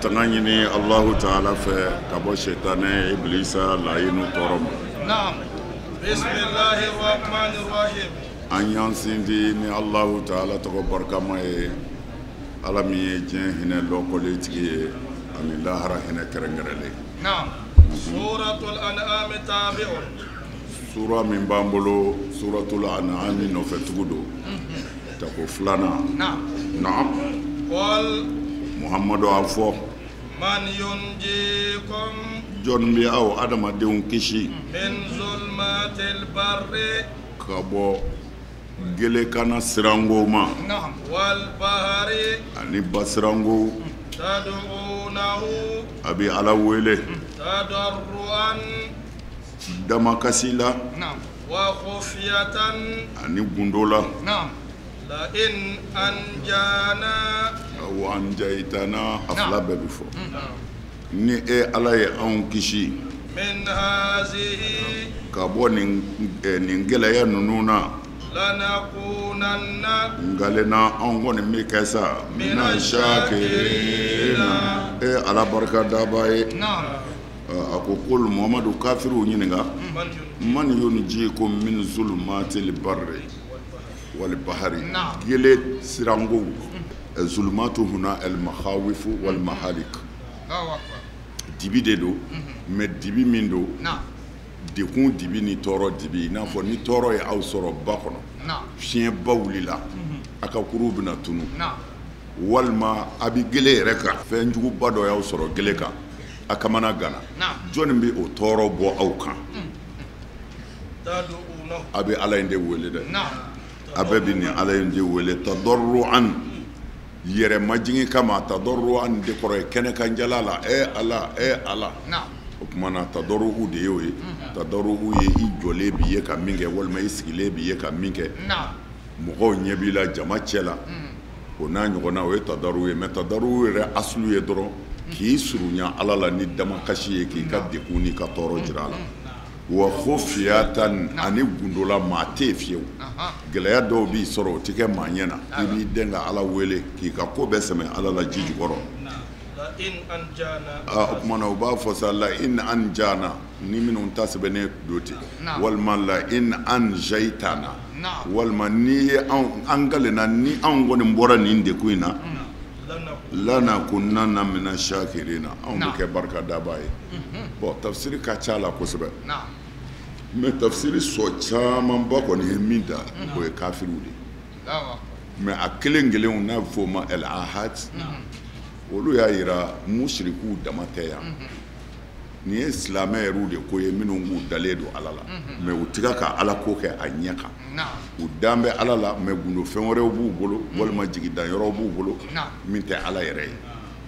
tanga ɲini Allahu taala fɛ ka bɔ sɛtanɛ ibilisa layinu tɔɔrɔ ma. Naam. Bismillahi rahmani rahim. An y'an sinti ni Allahu taala tɔgɔ barikama ye, Ala min ye diɲɛ hinɛ lɔkɔlen tigi ye ani lahara hinɛ kɛrɛnkɛrɛnlen. Naam. Suratul An'am tabi'un. Sura min b'an bolo, suratul an'ami nɔfɛtugu don, tako filanan. Naam. Naam. Qul Muhamadu, a fɔ. Man yunjikum Jɔnni bɛ aw adamadenw kisi min zulmatil barri ka bɔ gelekana siranko ma Naam. Wal bahri ani basiranko? Tad'unahu A bɛ Ala wele tadarruan damakasi la Naam. Wa khufyatan ani gundo la. Naam. La in anjana Wa anjayitana, a fila bɛɛ bɛ fɔ. Ni e Ala ye anw kisi min hazihi ka bɔ nin gɛlɛya ninnu na, lanakunanna nkalenna anw kɔni bɛ kɛ sa mina shakirina, e Ala barika daba ye. Naam. A ko kul, Muhamadu, kafiriw ɲininka: Man yun man yunjikum min zulumatil barri wal bahari? Naam. Gele sirangow, zulumatu huna al makhawifu wal mahalik. Allahu akbar. Dibi de don, mais dibi min don, Naam. dekun dibi ni tɔɔrɔ dibi, i n'a fɔ ni tɔɔrɔ ye aw sɔrɔ ba kɔnɔ, Naam. fiɲɛba wulila, a ka kuruw bɛna tunu, Naam. walima a bɛ gele yɛrɛ kan, fɛn juguba dɔ y'aw sɔrɔ gele kan, a kamana gana, Naam. jɔnni bɛ o tɔɔrɔ bɔ aw kan? Tad'unahu A bɛ Ala in de wele dɛ. Naam. A bɛɛ bɛ nin Ala in de wele tadarruan, yɛrɛ majigin kama. Tadarruan de kɔrɔ ye kɛnɛkanjala la, e Ala, e Ala. Naam. O tuma na, tadarru de y'o ye. Tadarru ye i jɔlen b'i ye ka min kɛ, walima i sigilen b'i ye ka min kɛ, Naam. mɔgɔw ɲɛ b'i la jama cɛ la, o n'a ɲɔgɔnna, o ye tadaru ye. Mais tadaru yɛrɛ asulu ye dɔrɔn k'i surunya Ala la ni damakasi ye, k'i ka dekun n'i ka tɔɔrɔ jira a la. Wa khufiyatan, ani gundola, maa tɛ yen fiyewu. Gɛlɛya dɔw b'i sɔrɔ, o tɛ kɛ maa ɲɛ na, i b'i den ka Ala wele k'i ka ko bɛɛ sɛmɛ Ala la ji jukɔrɔ. La in anjana Aa, o tuma na, u b'a fɔ sa: la in anjana, ni minnu ta sɛbɛnnen don ten, Naam. walima la in anjayitana, Naam. walima n'i ye anw, an kalenna, ni anw kɔni bɔra nin dekun in na, lanaku lanakunanna mina shakirina, anw bɛ Naam. kɛ barikadaba ye. Bon, tafsiri ka ca la kosɛbɛ, Naam. mais tafsiri sɔ camanba kɔni ye min da, o ye kafiriw de ye. Allahu akbar. Mais a kelen kelenw n'a bɛ f'o ma el ahad, olu y'a yira musirikuw dama tɛ yan. Nin ye silamɛ yɛrɛw de ko ye, minnu k'u dalen don Ala la, mais u tiga ka Ala ko kɛ a ɲɛ kan. Naam. U dan bɛ Ala la, mais gundo fɛn wɛrɛw b'u bolo, walima jigidanyɔrɔw b'u bolo Naam. min tɛ Ala yɛrɛ ye.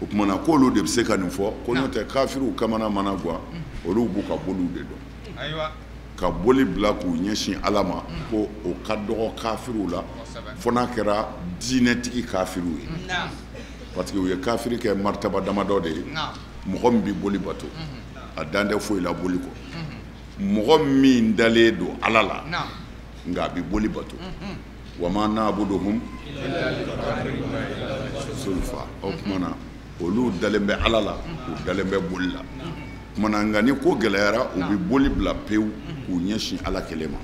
O tuma na, k'olu de bɛ se ka nin fɔ ko n'o tɛ, kafiriw kamana mana gan, olu b'u ka boliw de dɔn. Ayiwa. Ka boli bila k'u ɲɛsin Ala ma, ko o ka dɔgɔ kafiriw la, Kosɛbɛ. fo n'a kɛra diinɛtigi kafiriw ye, Naam. parce que u ye kafiri kɛ maritaba damadɔ de ye. Naam. Mɔgɔ min bɛ boli bato, a dan tɛ foyi la boli kɔ. Mɔgɔ min dalen don Ala la, Naam. nka a bɛ boli bato, wa ma na'buduhum zulfa. O tuma na, olu dalen bɛ Ala la, u dalen bɛ boli la. Tuma na, nka ni ko gɛlɛyara, u bɛ boli bila pewu k'u ɲɛsin Ala kelen ma,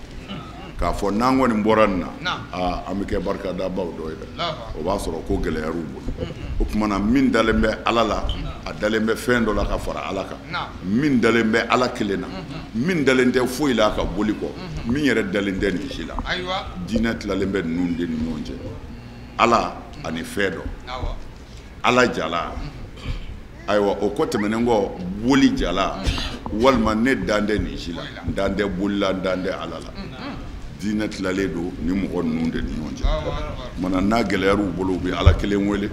k'a fɔ n'an kɔni bɔra nin na, Naam. aa, an bɛ kɛ barikadabaw dɔ ye dɛ. Allahu O b'a sɔrɔ ko gɛlɛyar'u bolo. O tuma na, min dalen bɛ Ala la, a dalen bɛ fɛn dɔ la ka fara Ala kan, Naam. min dalen bɛ Ala kelen na, min dalen tɛ foyi la ka boli kɔ, min yɛrɛ dalen tɛ nin si la. Ayiwa. Diinɛ tilalen bɛ ninnu de ni ɲɔgɔn cɛ: Ala ani fɛn dɔ. Awɔ. Ala jala, ayiwa, o kɔ tɛmɛnen kɔ, boli jala, walima ne dan tɛ nin si la, n dan tɛ boli la, n dan tɛ Ala la. Diinɛ tilalen don ni mɔgɔ ninnu de ni ɲɔgɔn cɛ. Allahu akbar. Mana n'a gɛlɛyar'u bolo, u bɛ Ala kelen wele,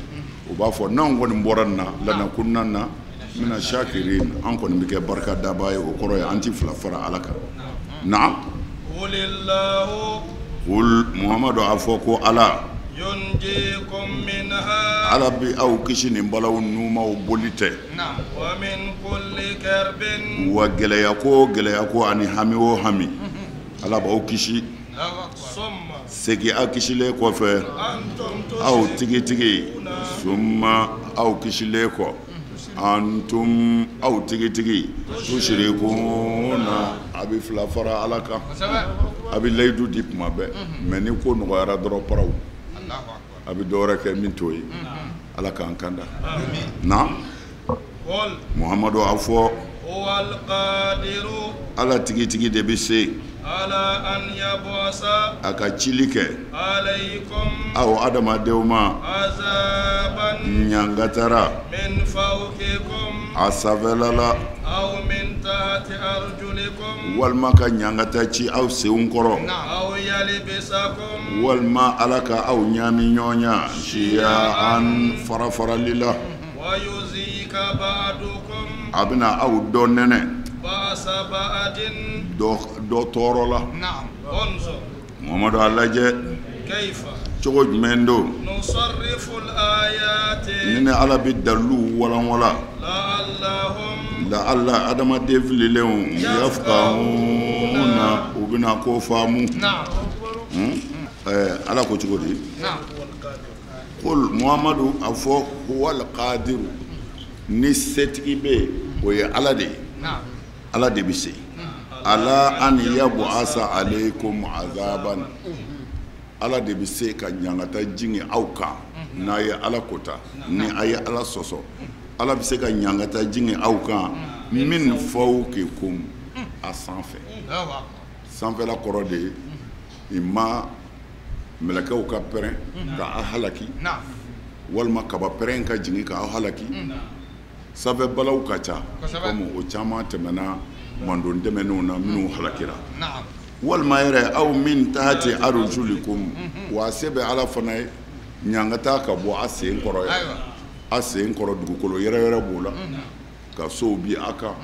u b'a fɔ n'anw kɔni bɔra nin na, lanakunanna mina shakirin, an kɔni bɛ kɛ barikadaba ye. O kɔrɔ ye an ti fila fara Ala kan. Naam. Qulillahu Qul, Muhamadu, a fɔ ko Ala yunjikum minha Ala bi aw kisi nin balaw numaw boli tɛ Naam. Wa min kulli karbin wa gɛlɛya ko gɛlɛya ko ani hami o hami, Ala b'aw kisi. Allahu akbar. Summa Segin aw kisilen kɔfɛ antum aw tigitigi, summa, aw kisilen kɔ. Antum aw tigitigi tusirikuna a bɛ fila fara Ala kan, a bɛ layidu di tuma bɛɛ, mais ni ko nɔgɔyara dɔrɔn paraw, a bɛ dɔwɛrɛ kɛ min t'o ye. Ala k'an kanda. Naam, Muhamadu a fɔ Ala tigitigi de bɛ se a ka cili kɛ aw adamadenw ma ɲangatara a sanfɛla la walima ka ɲangata ci aw senw kɔrɔ walima Ala ka aw ɲaami ɲɔgɔn na siya an fara farali la, a bɛna aw dɔ nɛnɛ dɔ tɔɔrɔ la. Muhamadu a lajɛ cogo jumɛn don ni ni Ala bɛ dalilu walanwalan la ala adamaden fililenw yafqahuna u bɛna ko faamu. Ala ko cogo di? Qul Muhamadu a fɔ huwal qadiru, ni setigi bɛ yen o ye Ala de ye, Ala de bɛ se. Ala an yabu'asa alaykum azaban, Ala de bɛ se ka ɲangata jigin aw kan n'a ye Ala kota, ni a ye Ala sɔsɔ, Ala bɛ se ka ɲangata jigin aw kan min fawqikum a sanfɛ. Sanfɛla kɔrɔ de ye imma mɛlɛkɛw ka pɛrɛn ka aw halaki, walima kaba pɛrɛn ka jigin ka aw halaki. Sanfɛ balaw ka ca komi o caman tɛmɛna mandon tɛmɛnenw na minnu halakira. Walima yɛrɛ aw min tahati arjulikum, wa se bɛ Ala fana ye ɲangata ka bɔ a sen kɔrɔ ye, a sen kɔrɔ dugukolo yɛrɛ yɛrɛ b'o la ka sow bi a kan,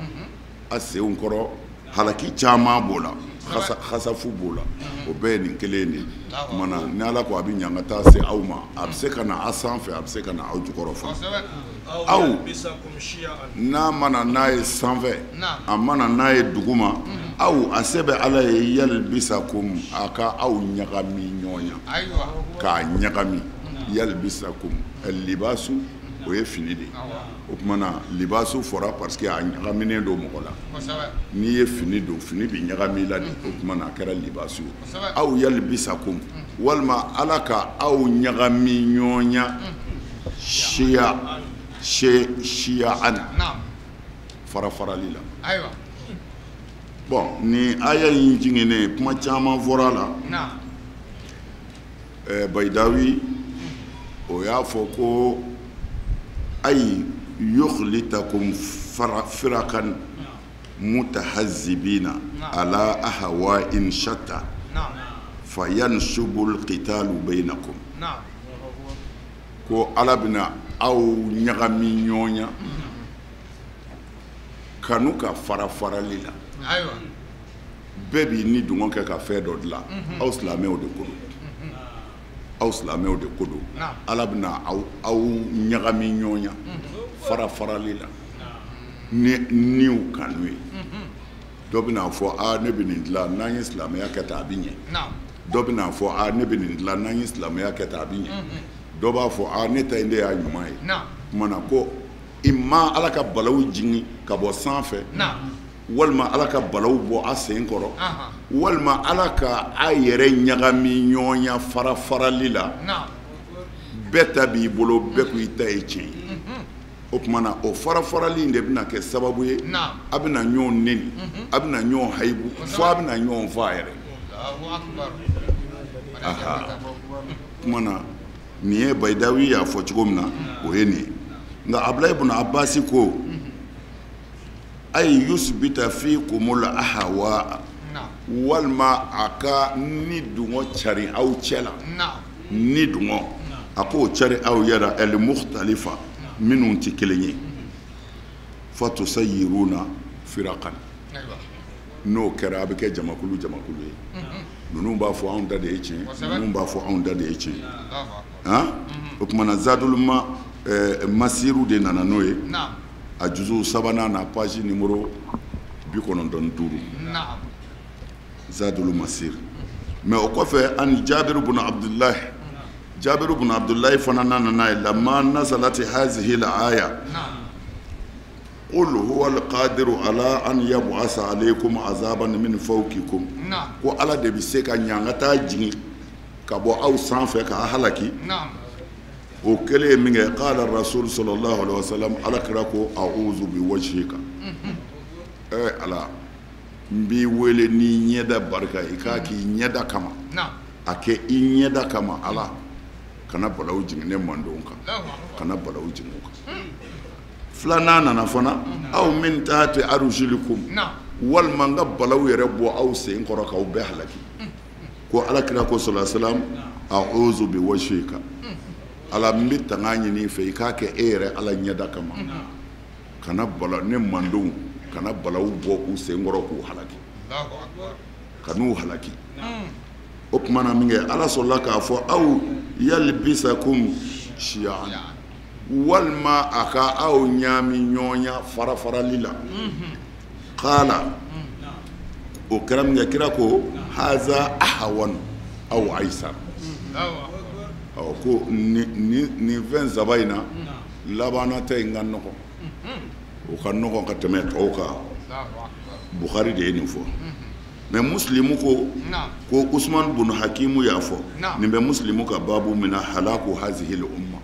a senw kɔrɔ halaki caman b'o la, hasafu b'o la, o bɛɛ ye nin kelen de ye. Tuma na ni Ala ko a bɛ ɲangata se aw ma, a bɛ se ka na a sanfɛ, a bɛ se ka na aw jukɔrɔ fana. Aw n'a mana n'a ye sanfɛ, a mana n'a ye duguma, aw a se bɛ Ala ye yalbisakum a ka aw ɲagami ɲɔgɔn na, k'a ɲagami. Yalbisakum libasu o ye fini de ye. O tuma na libasu fɔra parce que a ɲagaminen don mɔgɔ la. N'i ye fini don, fini bɛ ɲagami i la de, o tuma na a kɛra libasu ye. Aw yalbisakum, walima Ala ka aw ɲagami ɲɔgɔn na siya siya an fara farali la. Bon, ni aya in jiginnen kuma caman fɔra a la. Bayidawi o y'a fɔ ko ayi yukhlitakum firakan mutahazzibina ala ahwa'in shatta fayansubul qitalu bainakum. Ko Ala bɛna aw ɲagami ɲɔgɔn na kanu ka fara farali la. Bɛɛ b'i ni dungɔ kɛ ka fɛn dɔ dilan, aw silamɛw de ko don, aw silamɛw de ko don. Ala bɛna aw ɲagami ɲɔgɔn na fara farali la ni niw kanu ye. Dɔ bɛna fɔ aa ne bɛ nin dilan, n'an ye silamɛya kɛ tan a bɛ ɲɛ. Dɔ bɛna fɔ aa ne bɛ nin dilan, n'an ye silamɛya kɛ tan a bɛ ɲɛ. Dɔ b'a fɔ aa ne ta in de y'a ɲuman ye. Tuma na ko imma Ala ka balaw jigin ka bɔ sanfɛ, walima Ala ka balaw bɔ a sen kɔrɔ, walima Ala ka a yɛrɛ ɲagami ɲɔgɔn na fara farali la. Bɛɛ ta b'i bolo, bɛɛ ko i ta ye tiɲɛ ye. O tuma na o fara farali in de bɛna kɛ sababu ye a bɛna ɲɔgɔn neni, a bɛna ɲɔgɔn hayibu, fo a bɛna ɲɔgɔn faa yɛrɛ. Tuma na nin ye Bayidawi y'a fɔ cogo min na, o ye nin ye. Nka Abulayi ibn Abasi ko ayi yusbita fikumul ahawa, walima a ka ni dungɔ cari aw cɛ la, ni dungɔ a k'o cari aw yɛrɛ al mukhtalifa minnu tɛ kelen ye, fatusayiruna firakan, n'o kɛra a bɛ kɛ jamakulu jamakulu ye. Ninnu b'a fɔ anw ta de ye tiɲɛ, ninnu b'a fɔ anw ta de ye tiɲɛ. O tuma na Zadul Masiru de nana n'o ye a juzu sabanan na page numéro 95. Zadul Masir. Mais o kɔfɛ ani Jabiru bun Abdullahi, Jabiru bun Abdullahi fana nana n'a ye lamma nazalati hazihi al-aya. Qul huwa al-qadiru ala an yab'asa alaykum azaban min fawqikum. Ko Ala de bɛ se ka ɲangata jigin ka bɔ aw sanfɛ k'a halaki. O kɛlen ye min kɛ, qala rasul sallallahu alaihi wasallam, Ala kira ko a'udhu bi wajhika. Ala, n b'i wele n'i ɲɛda barika, i k'a k'i ɲɛda kama. A kɛ i ɲɛda kama, Ala kana balawu jigin ne mandenw kan, kana balawu jigin u kan. Filanan nana fana, aw min tahti arjulikum, walima n ka balawu yɛrɛ bɔ aw sen kɔrɔ k'aw bɛɛ halaki. Ko Ala kira ko sallallahu alaihi wasallam, a'udhu bi wajhika, Ala n bɛ tanga ɲini i fɛ, i k'a kɛ e yɛrɛ Ala ɲɛda kama, kana bala ne mandenw, kana balawu bɔ u sen kɔrɔ k'u halaki, ka n'u halaki. O tuma na min kɛ, Ala sɔrɔla k'a fɔ aw yalbisakum shi'an, walima a ka aw ɲaami ɲɔgɔnya fara farali la. Qala, o kɛra min kɛ, kira ko haza ahwan aw aysar. Ɔ ko nin fɛn saba in na, labanna ta in ka nɔgɔn, o ka nɔgɔn ka tɛmɛ tɔw kan. Bukhari de ye nin fɔ. Mais Muslimu ko ko Usman bun Hakimu y'a fɔ, nin bɛ Muslimu ka baabu min na, halaku hazihil umma,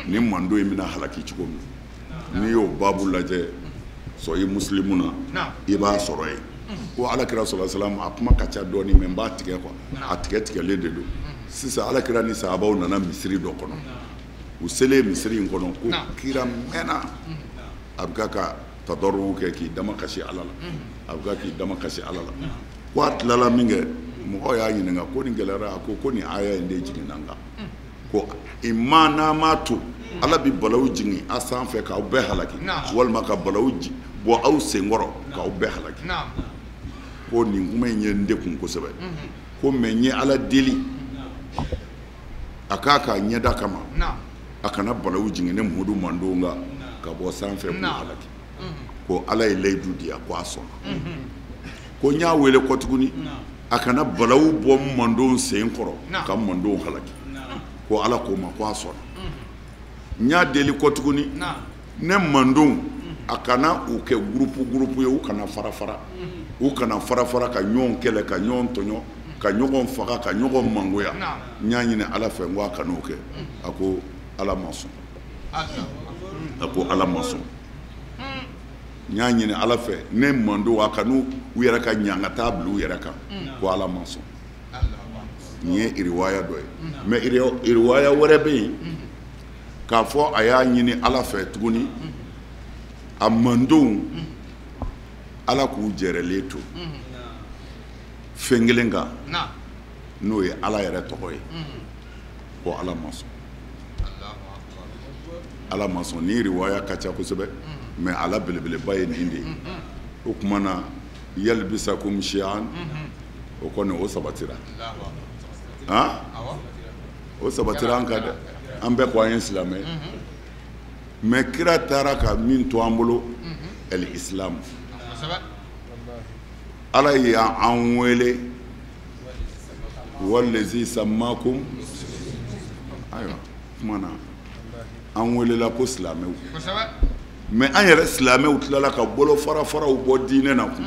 ni mando in bɛna halaki cogo min, n'i y'o baabu lajɛ sɔyi Muslimu na, i b'a sɔrɔ yen. Ko Ala kira sallallahu alaihi wasallam, a kuma ka ca dɔɔni, mais n b'a tigɛ quoi, a tigɛ tigɛlen de don. Sisan Ala kira ni sahabaw nana misiri dɔ kɔnɔ. U selen misiri in kɔnɔ, ko kira mɛnna a bɛ ka tadɔrɔw kɛ k'i dama kasi Ala la, a bɛ k'i dama kasi Ala la. Ko a tilala min kɛ, mɔgɔw y'a ɲininka ko nin gɛlɛyara, a ko ko nin aya in de jiginna n kan, ko imma n'a m'a to Ala bɛ balawu jigin a sanfɛ k'aw bɛɛ halaki, walima ka balawu bɔ aw senkɔrɔ k'aw bɛɛ halaki. Ko nin kuma in ye n dekun kosɛbɛ. Ko mɛ n ye Ala deli a k'a k'a ɲɛda kama, a kana balawu jigin ne Muhamadu mandenw kan ka bɔ sanfɛ k'u halaki. Ko Ala ye layidu di yan, ko a sɔnna. Ko n y'a wele kɔ tuguni, a kana balawu bɔ n mandenw sen kɔrɔ ka n mandenw halaki. Ko Ala k'o ma, ko a sɔnna. N y'a deli kɔ tuguni, ne mandenw a kana u kɛ gurupu gurupu ye, u kana fara fara, u kana fara fara ka ɲɔgɔn kɛlɛ, ka ɲɔgɔn tɔɲɔ, ka ɲɔgɔn faga, ka ɲɔgɔn mangoya. N y'a ɲini Ala fɛ, n ko a kan'o kɛ. A ko Ala ma sɔn. A ko Ala ma sɔn. N y'a ɲini Ala fɛ, ne mandenw a kan'u u yɛrɛ ka ɲangata bila u yɛrɛ kan, ko Ala ma sɔn. Nin ye iriwaya dɔ ye. Mais iriwaya wɛrɛ bɛ yen k'a fɔ a y'a ɲini Ala fɛ tuguni, a mandenw Ala k'u jɛrɛlen to fɛn kelen kan, n'o ye Ala yɛrɛ tɔgɔ ye, ko Ala ma sɔn. Ala ma sɔn. Ni riwaya ka ca kosɛbɛ, mais ala belebeleba ye nin de ye. O tuma na yalbisakum shi'an, o kɔni o sabatira. Han, o sabatira an kan dɛ, an bɛɛ ko an ye silamɛ. Mais kira taara ka min to an bolo, el islam. Ala y'an wele wallazi sammakum, ayiwa kuma na an welela ko silamɛw. Mais an yɛrɛ silamɛw tilala ka bolo fara faraw bɔ diinɛ na kun.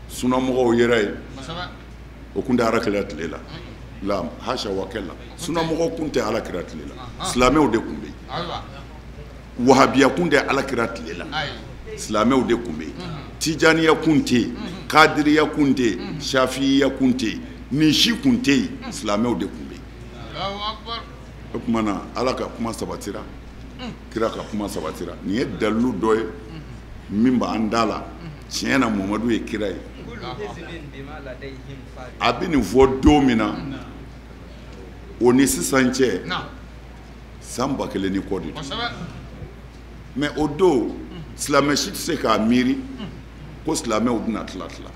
Sunamɔgɔw yɛrɛ ye, o kun tɛ Ala kira tile la, la hasha wa kalla, sunamɔgɔw kun tɛ Ala kira tile la, silamɛw de kun bɛ yen. Wahabiya kun tɛ Ala kira tile la, silamɛw de kun bɛ yen. Tijaniya kun tɛ yen, kadiriya kun tɛ yen, shafiya kun tɛ yen, nin si kun tɛ yen, silamɛw de kun bɛ yen. O tuma na Ala ka kuma sabatira, kira ka kuma sabatira. Nin ye dalilu dɔ ye min b'an da la, tiɲɛ na Muhamadu ye kira ye. A bɛ nin fɔ don min na, o ni sisan cɛ san 1000 ni kɔ de don. Mais o don silamɛ si tɛ se k'a miiri ko silamɛw bɛna tila tila.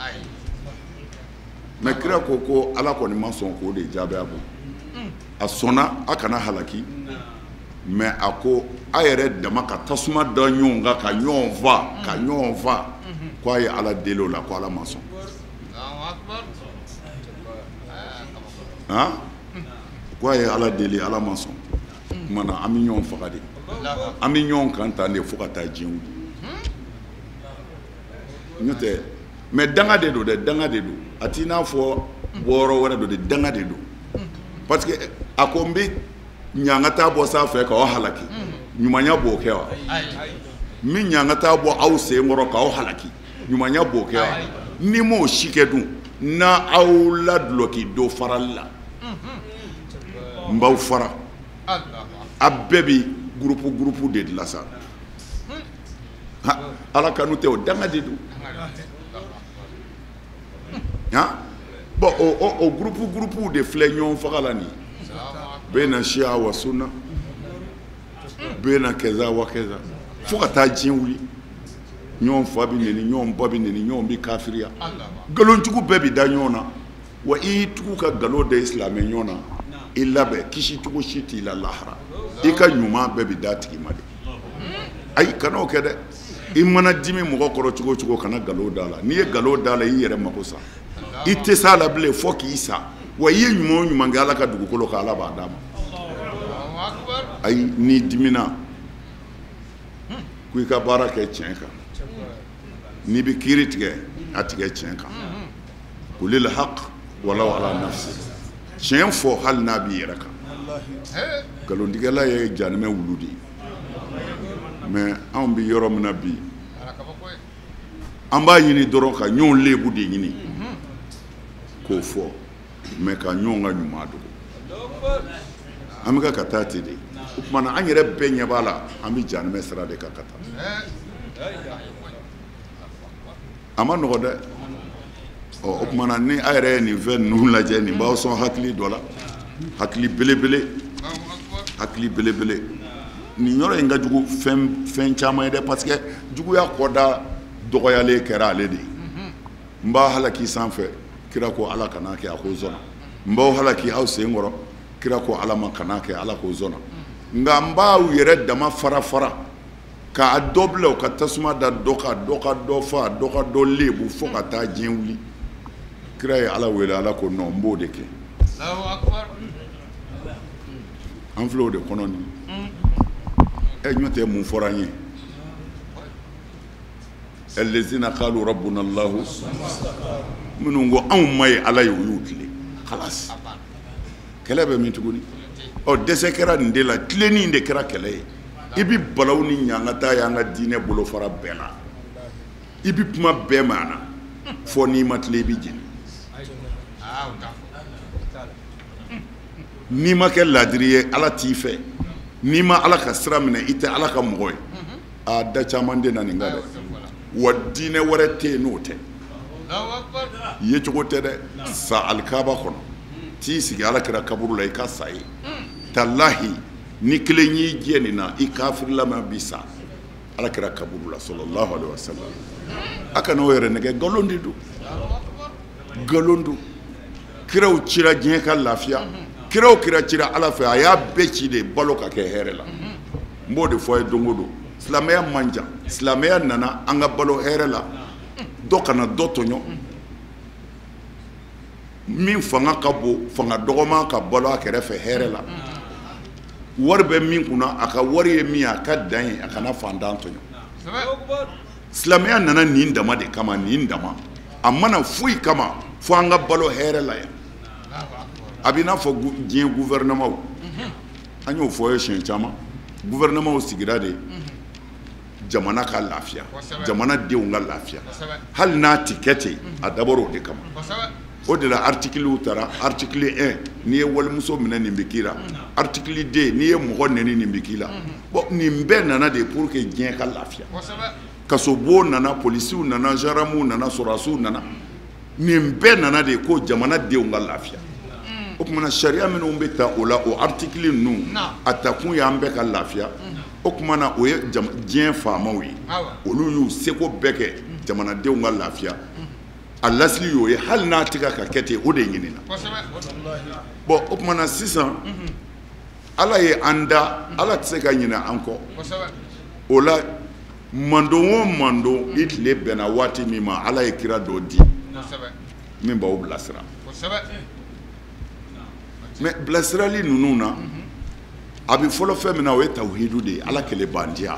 Mais kira ko ko Ala kɔni ma sɔn k'o de jaabi a bolo. A sɔnna a kana halaki, mais a ko a yɛrɛ dama ka tasuma da ɲɔgɔn kan ka ɲɔgɔn fa, ka ɲɔgɔn fa, ko a ye Ala deli o la, ko Ala ma sɔn. Han, ko a ye Ala deli, Ala ma sɔn. Tuma na an bɛ ɲɔgɔn faga de, an bɛ ɲɔgɔn kan tan de fo ka taa diɲɛ wuli. N'o tɛ, mais danga de don dɛ, danga de don. A t'i n'a fɔ bɔyɔrɔ wɛrɛ don dɛ, danga de don. Parce que a ko n bɛ ɲangata bɔ sanfɛ k'aw halaki, ɲumanya b'o kɛ wa? N bɛ ɲangata bɔ aw sen kɔrɔ k'aw halaki, ɲumanya b'o kɛ wa? N'i m'o si kɛ dun, n'a aw la dulɔki dɔ farali la, n b'aw fara. A bɛɛ bi groupe groupe de dilan sa. Ala kanu tɛ o, danga de don. Bon, o groupe groupe de filɛ ɲɔgɔn faga la nin ye. Bɛna siya wa sunna, bɛna kɛza wa kɛza, fo ka taa diɲɛ wuli. Ɲɔgɔn fa bɛ neni, ɲɔgɔn ba bɛ neni, ɲɔgɔn bɛ kafiriya, nkalonjugu bɛɛ bɛ da ɲɔgɔn na. Wa i y'i tugu ka nkalon da i silamɛ ɲɔgɔn na, i labɛn kisi cogo si t'i la lahara. I ka ɲuman bɛɛ bɛ d'a tigi ma de. Ayi, kana o kɛ dɛ. I mana dimi mɔgɔ kɔrɔ cogo o cogo, kana nkalon da la. N'i ye nkalon da la, i yɛrɛ mako sa. I tɛ s'a la bilen fo k'i sa. Wa i ye ɲuman o ɲuman kɛ Ala ka dugukolo kan, Ala b'a d'a ma. Ayi, n'i dimina ko i ka baara kɛ tiɲɛ kan, n'i bɛ kiiri tigɛ, a tigɛ tiɲɛ kan. Kulil haq walaw ala nafsi, tiɲɛ fɔ hali n'a b'i yɛrɛ kan. Nkalontigɛla ye jahanamɛ wulu de ye. Mais anw bɛ yɔrɔ min na bi, an b'a ɲini dɔrɔn ka ɲɔgɔn lebu de ɲini k'o fɔ, mais ka ɲɔgɔn ka ɲuman dogo. An bɛ ka taa ten de. O tuma na an yɛrɛ bɛɛ ɲɛ b'a la, an bɛ jahanamɛ sira de kan ka taa. A ma nɔgɔ dɛ. Ɔ, o tuma na ni a yɛrɛ ye nin fɛn ninnu lajɛ, nin b'aw sɔn hakili dɔ la, hakili belebele, hakili belebele. Nin yɔrɔ in ka jugu fɛn caman ye dɛ, parce que juguya kɔda dɔgɔyalen kɛra ale de ye. N b'a halaki sanfɛ, kira ko Ala kana kɛ, a ko zɔnna. N b'aw halaki aw sen kɔrɔ, kira ko Ala ma kana kɛ, Ala ko zɔnna. Nka n b'aw yɛrɛ dama fara fara k'a dɔ bila u ka tasuma da dɔ kan, dɔ ka dɔ fa, dɔ ka dɔ lebu fo ka taa diɲɛ wuli. Kira ye Ala wele, Ala ko non, n b'o de kɛ. An filɛ o de kɔnɔ nin. Ɛ, ɲɔ tɛ mun fɔra an ye? Allazina qalu rabbuna Allahu, minnu ko anw ma ye Ala ye, u y'u tilen. Khalas, kɛlɛ bɛ min tuguni? Ɔ, dɛsɛ kɛra nin de la, tilenni de kɛra kɛlɛ ye. I bɛ balawu ni ɲangata y'an ka diinɛ bolofara bɛɛ la. I bɛ kuma bɛɛ ma na, fɔ n'i ma tilen i bɛ jeni. N'i ma kɛ ladiri ye, Ala t'i fɛ. N'i ma Ala ka sira minɛ, i tɛ Ala ka mɔgɔ ye. A da caman de na nin kan dɛ. Wa diinɛ wɛrɛ tɛ yen n'o tɛ. Yecogo tɛ dɛ. Sa alikaba kɔnɔ, t'i sigi Ala kira kaburu la i ka sa ye. Talahi, ni kelen y'i jɛ nin na, i kafirilama bi sa Ala kira kaburu la sallallahu alaihi wasallam. A kana o yɛrɛ nɛgɛ, nkalon de don, nkalon don. Kiraw cira diɲɛ ka lafiya, kiraw kira cira Ala fɛ, a y'a bɛɛ ci de balo ka kɛ hɛrɛ la. N b'o de fɔ a ye don o don. Silamɛya man jan, silamɛya nana an ka balo hɛrɛ la, dɔ kana dɔ tɔɲɔ. Min fanga ka bon, fanga dɔgɔman ka balo a kɛrɛfɛ hɛrɛ la. Wari bɛ min kunna, a ka wari ye min ye, a ka dan ye, a kana fantan tɔɲɔ. Silamɛya nana nin dama de kama, nin dama. A mana foyi kama fo an ka balo hɛrɛ la yan. A b'i n'a fɔ diɲɛ gouvernement, an y'o fɔ ye siɲɛ caman. Gouvernement sigira de jamana ka lafiya, jamana denw ka lafiya. Hali n'a ti kɛ ten, a dabɔra o de kama. O de la article taara, article 1, n'i ye walimuso minɛ nin bɛ k'i la. Article 2, n'i ye mɔgɔ nɛni nin bɛ k'i la. Bon, nin bɛɛ nana de pour que diɲɛ ka lafiya. Kasobon nana, polisiw nana, gendarmew nana, sɔrɔdasiw nana. Nin bɛɛ nana de ko jamana denw ka lafiya. O tuma na sariya minnu bɛ ta o la, o article ninnu, a takun y'an bɛɛ ka lafiya. O tuma na o ye diɲɛ faamaw ye, olu y'u seko bɛɛ kɛ jamanadenw ka lafiya. A lasili y'o ye, hali n'a tɛ ka kɛ ten, o de ɲinina. Bon, o tuma na sisan Ala ye an da, Ala tɛ se ka ɲinɛ an kɔ. O la mandon o mandon, i tile bɛnna waati min ma, Ala ye kira dɔ di min b'aw bilasira. Mais bilasirali ninnu na, A bɛ fɔlɔ fɛn min na, o ye tawhidu de ye, Ala kelebandiya.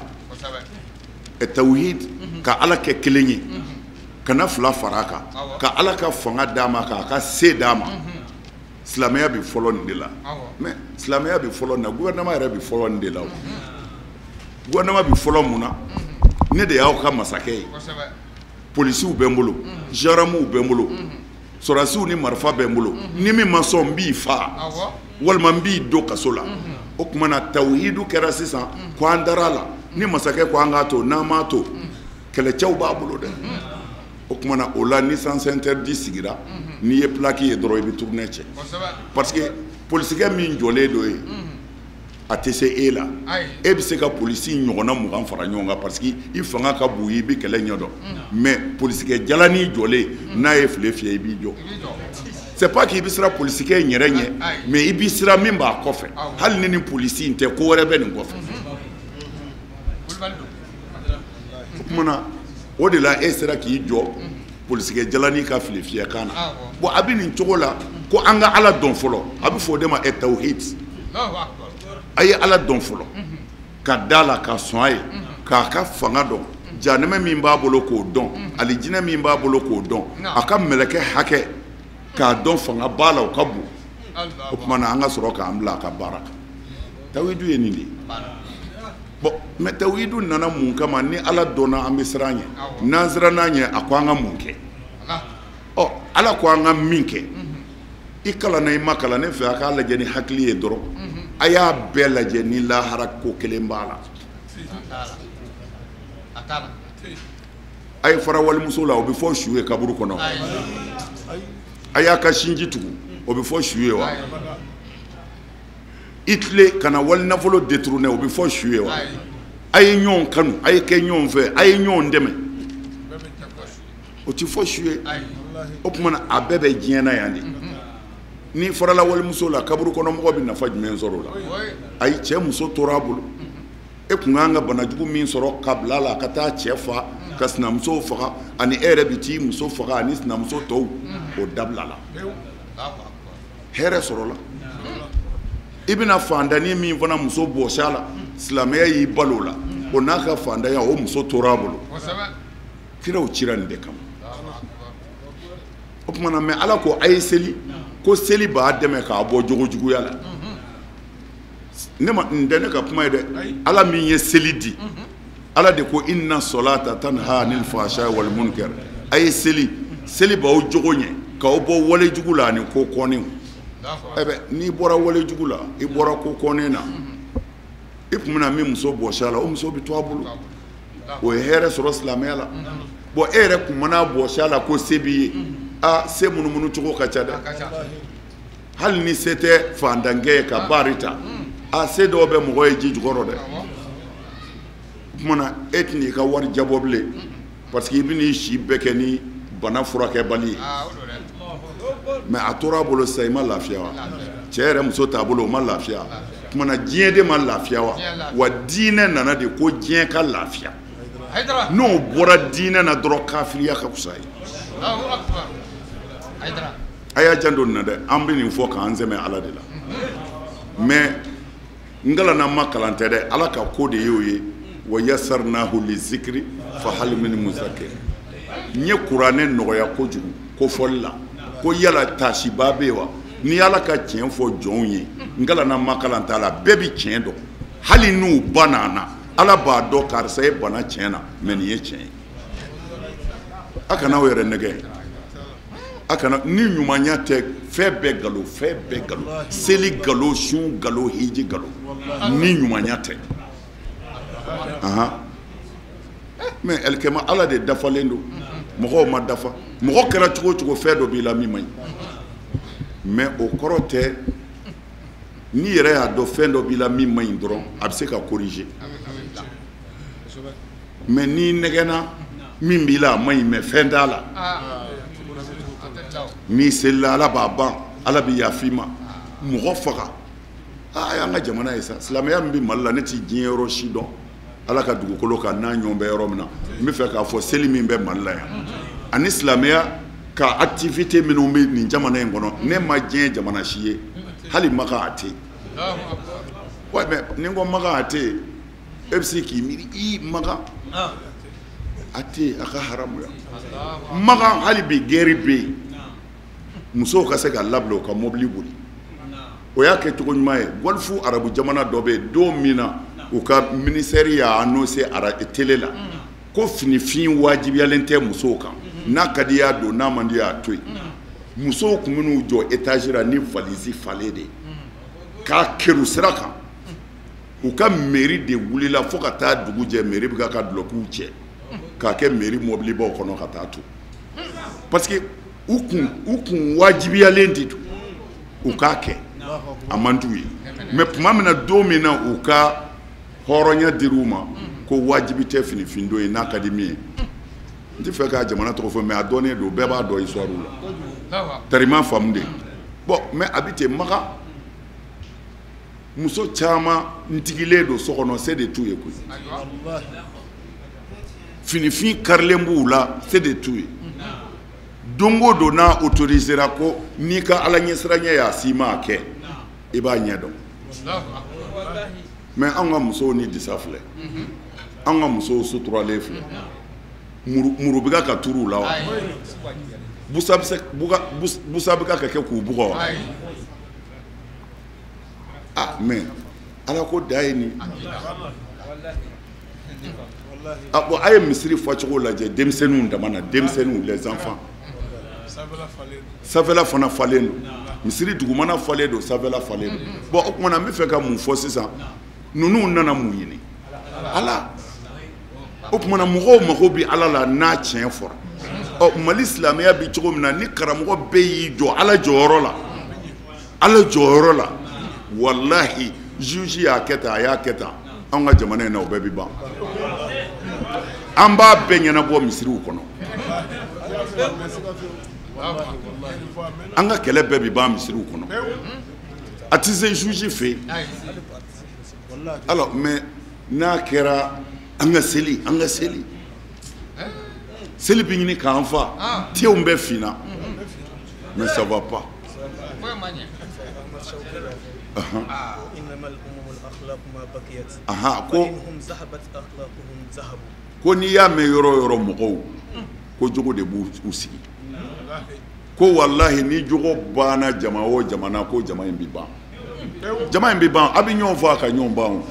Tawhid, ka Ala kɛ kelen ye, kana fila fara a kan, ka Ala ka fanga d'a ma, k'a ka se d'a ma. Silamɛya bɛ fɔlɔ nin de la. Mais silamɛya bɛ fɔlɔ nin na, gouvernement yɛrɛ bɛ fɔlɔ nin de la. O gouvernement bɛ fɔlɔ mun na? Ne de y'aw ka masakɛ ye, polisiw bɛ n bolo, gendarmew bɛ n bolo, sɔrɔdasiw ni marifa bɛ n bolo. Ni min ma sɔn, n b'i fa walima n b'i don kaso la. O tuma na, tawhidu kɛra sisan ko an dara a la. Ni masakɛ ko an k'a to, n'an m'a to, kɛlɛcɛw b'a bolo dɛ. O tuma na, o la ni sens interdit sigira, n'i ye plaque ye dɔrɔn, i bɛ tourner cɛ, parce que polisikɛ min jɔlen don yen, a tɛ se e la. E bɛ se ka polisi ɲɔgɔnna 20 fara ɲɔgɔn kan, parce que i fanga ka bon, i bɛ kɛlɛ ɲɛdɔn. Mais polisikɛ jalanin jɔlen, n'a ye file fiyɛ, i b'i jɔ. C'est pas k'i bɛ siran polisikɛ in yɛrɛ ɲɛ, mais i bɛ siran min b'a kɔfɛ. Hali ni nin polisi in tɛ, ko wɛrɛ bɛ nin kɔfɛ. O tuma na, o de la e sera k'i jɔ polisikɛ jalanin ka file fiyɛ kan na. Bon, a bɛ nin cogo la ko an ka Ala dɔn fɔlɔ. A bɛ fɔ o de ma tawhid. A ye Ala dɔn fɔlɔ, ka da la, ka sɔn a ye, k'a ka fanga dɔn, janɛmɛ min b'a bolo k'o dɔn, alijinɛ min b'a bolo k'o dɔn, a ka mɛlɛkɛ hakɛ k'a dɔn, fanga b'a la, o ka bon. O tuma na, an ka sɔrɔ k'an bila a ka baara kan. Tawidu ye nin de ye. Bon, mais tawidu nana mun kama? Ni Ala dɔnna, an bɛ siran ɲɛ. N'an siranna ɲɛ, a ko an ka mun kɛ? Ɔ, Ala ko an ka min kɛ, i kalanna, i ma kalan, ne fɛ a k'a lajɛ ni hakili ye dɔrɔn. A y'a bɛɛ lajɛ ni lahara ko kelen b'a la. A ye fara walimuso la, o bɛ fɔ su ye kaburu kɔnɔ. A y'a ka sinji tugu, o bɛ fɔ su ye wa? I tile ka na wali nafolo détourner, o bɛ fɔ su ye wa? A ye ɲɔgɔn kanu, a ye kɛ ɲɔgɔn fɛ, a ye ɲɔgɔn dɛmɛ, o ti fɔ su ye. O tuma na, a bɛɛ bɛ diɲɛ na yan de. N'i farala walimuso la, kaburu kɔnɔ mɔgɔ bɛ nafa jumɛn sɔrɔ o la? Ayi, cɛ muso tora a bolo. E kun kan ka banajugu min sɔrɔ ka bila a la ka taa cɛ fa ka sinamuso faga, ani e yɛrɛ bɛ t'i muso faga ani sinamuso tɔw, o dabila la, hɛrɛ sɔrɔla. I bɛna fantanni min fana muso bɔsi a la, silamɛya y'i balo o la, o n'a ka fantanya, o muso tora a bolo. Kiraw cira nin de kama. O tuma na, mais Ala ko a ye seli, ko seli b'a dɛmɛ k'a bɔ jogo juguya la. Ne ma nin tɛ ne ka kuma ye dɛ. Ala min ye seli di, Ala de ko inna solata tanha anil fahsha wal munkar. A ye seli, seli b'aw jogo ɲɛ k'aw bɔ wale jugu la ani ko kɔnenw. Ɛ bɛ, n'i bɔra wale jugu la, i bɔra ko kɔnnen na, i tun bɛna min muso bɔsi a la, o muso bɛ to a bolo, o ye hɛrɛ sɔrɔ silamɛya la. Bon, e yɛrɛ kun mana bɔsi a la ko se b'i ye, a se munumunu cogo ka ca dɛ. Hali ni se tɛ fantankɛ ye ka baari ta, a se dɔw bɛ mɔgɔ ye ji jukɔrɔ dɛ. O tuma na, e tɛn'i ka wari jabɔ bilen, parce que i bɛn'i si bɛɛ kɛ ni bana furakɛbali ye. Mais a tora a bolo sisan, i ma lafiya wa? Cɛ yɛrɛ muso t'a bolo, o ma lafiya. O tuma na, diɲɛ de ma lafiya wa? Wa diinɛ nana de ko diɲɛ ka lafiya. N'o bɔra diinɛ na dɔrɔn, kafiriya ka fisa ye. A y'a janto nin na dɛ. An bɛ nin fɔ k'an sɛmɛ Ala de la, mais n kalanna ma kalan tɛ dɛ. Ala ka ko de y'o ye. Wa yassarnahu lizikri fa hal min muzakkir. N ye kuranɛ nɔgɔya kojugu ko fɔli la, ko yala taasiba bɛ yen wa? N'i Ala ka tiɲɛ fɔ jɔnw ye, n kalanna ma kalan t'a la, bɛɛ bɛ tiɲɛ dɔn. Hali n'u ba nana, Ala b'a dɔn karisa ye bana tiɲɛ na, mais nin ye tiɲɛ ye. A kana aw yɛrɛ nɛgɛ. A kana ni ɲumanya tɛ, fɛn bɛɛ nkalon, fɛn bɛɛ nkalon, seli nkalon, sun nkalon, hiji nkalon, ni ɲumanya tɛ. Mais alikɛma, Ala de dafalen don, mɔgɔw ma dafa. Mɔgɔ kɛra cogo o cogo, fɛn dɔ b'i la min man ɲi. Mais o kɔrɔ tɛ n'i yɛrɛ y'a dɔn fɛn dɔ b'i la min man ɲi dɔrɔn, a bɛ se ka corriger. Mais n'i nɛgɛnna min b'i la, a man ɲi, mais fɛn t'a la, n'i selila, Ala b'a ban, Ala bɛ yafa i ma. Mɔgɔ faga, a y'an ka jamana ye sa. Silamɛya min bɛ Mali la, ne tɛ diɲɛ yɔrɔ si dɔn Ala ka dugukolo kan n'a ɲɔgɔn bɛ yɔrɔ min na. N bɛ fɛ k'a fɔ, seli min bɛ Mali la yan ani silamɛya ka activité minnu bɛ nin jamana in kɔnɔ, ne ma diɲɛ jamana si ye, hali Maka a tɛ yen. Ouais, mais ni n ko Makan a tɛ yen, e bɛ se k'i miiri i Makan a tɛ yen, a ka haramuya. Makan hali bi guerre bɛ yen, musow ka se ka labila u ka mobili boli, o y'a kɛ cogo ɲuman ye. Golfe arabu jamana dɔ bɛ yen, don min na u ka ministère y'a annoncé télé la ko finifin wajibiyalen tɛ musow kan, n'a ka di y'a don, n'a man di y'a to yen. Musow tun bɛ n'u jɔ étage la ni valise falen de ye k'a keru sira kan. U ka mairie de wulila fo ka taa dugu jɛ, mairie bɛ ka dulɔkiw cɛ k'a kɛ mairie mobilibaw kɔnɔ ka taa to, parce que u kun wajibiyalen de don u k'a kɛ, a man d'u ye. Mais tuma min na, don min na u ka hɔrɔnya dir'u ma ko wajibi tɛ finifin don ye, n'a ka di min ye, n tɛ fɛ ka jamana tɔgɔ fɔ, mais a dɔnnen don, bɛɛ b'a dɔn histoire la, tarima faamu de. Bon, mais a bɛ ten Makan, muso caman ntigilen don so kɔnɔ, se de t'u ye koyi, finifin karilen b'u la, se de t'u ye. Don o don n'a autorisera ko n'i ka ala ɲɛsiranɲɛ y'a s'i ma a kɛ, i b'a ɲɛ dɔn. Mais an ka musow ni disa filɛ, an ka musow suturalen filɛ, muru bɛ ka turu u la wa, busa bɛ ka kɛ k'u bugɔ wa. Ah, mais ala ko da ye nin. Ah bon, a ye misiri fɔcogo lajɛ denmisɛnninw dama na, denmisɛnninw, les enfants. Sanfɛla fana falen don, misiri dugumana falen don, sanfɛla falen don. Bon, o tuma na n bɛ fɛ ka mun fɔ sisan, ninnu nana mun ɲini ala? O tuma na mɔgɔw mago bɛ ala la n'a tiɲɛ fɔra. Ɔ, Mali silamɛya bɛ cogo min na, ni karamɔgɔ bɛɛ y'i jɔ ala jɔyɔrɔ la, ala jɔyɔrɔ la, walahi juge y'a kɛ tan, a y'a kɛ tan, an ka jamana in na o bɛɛ bɛ ban. An b'a bɛɛ ɲɛnabɔ misiriw kɔnɔ, an ka kɛlɛ bɛɛ bɛ ban misiriw kɔnɔ, a tɛ se juge fɛ yen. Alors, mais n'a kɛra an ka seli, an ka seli, seli bɛ ɲini k'an fa, tew bɛɛ finna, mais ça va pas. Ko n'i y'a mɛn yɔrɔ o yɔrɔ mɔgɔw ko jogo de b'u sigi, ko walahi ni jogo banna jama o jamana, ko jama in bɛ ban, jama in bɛ ban. A bɛ ɲɔgɔn faa ka ɲɔgɔn ban o,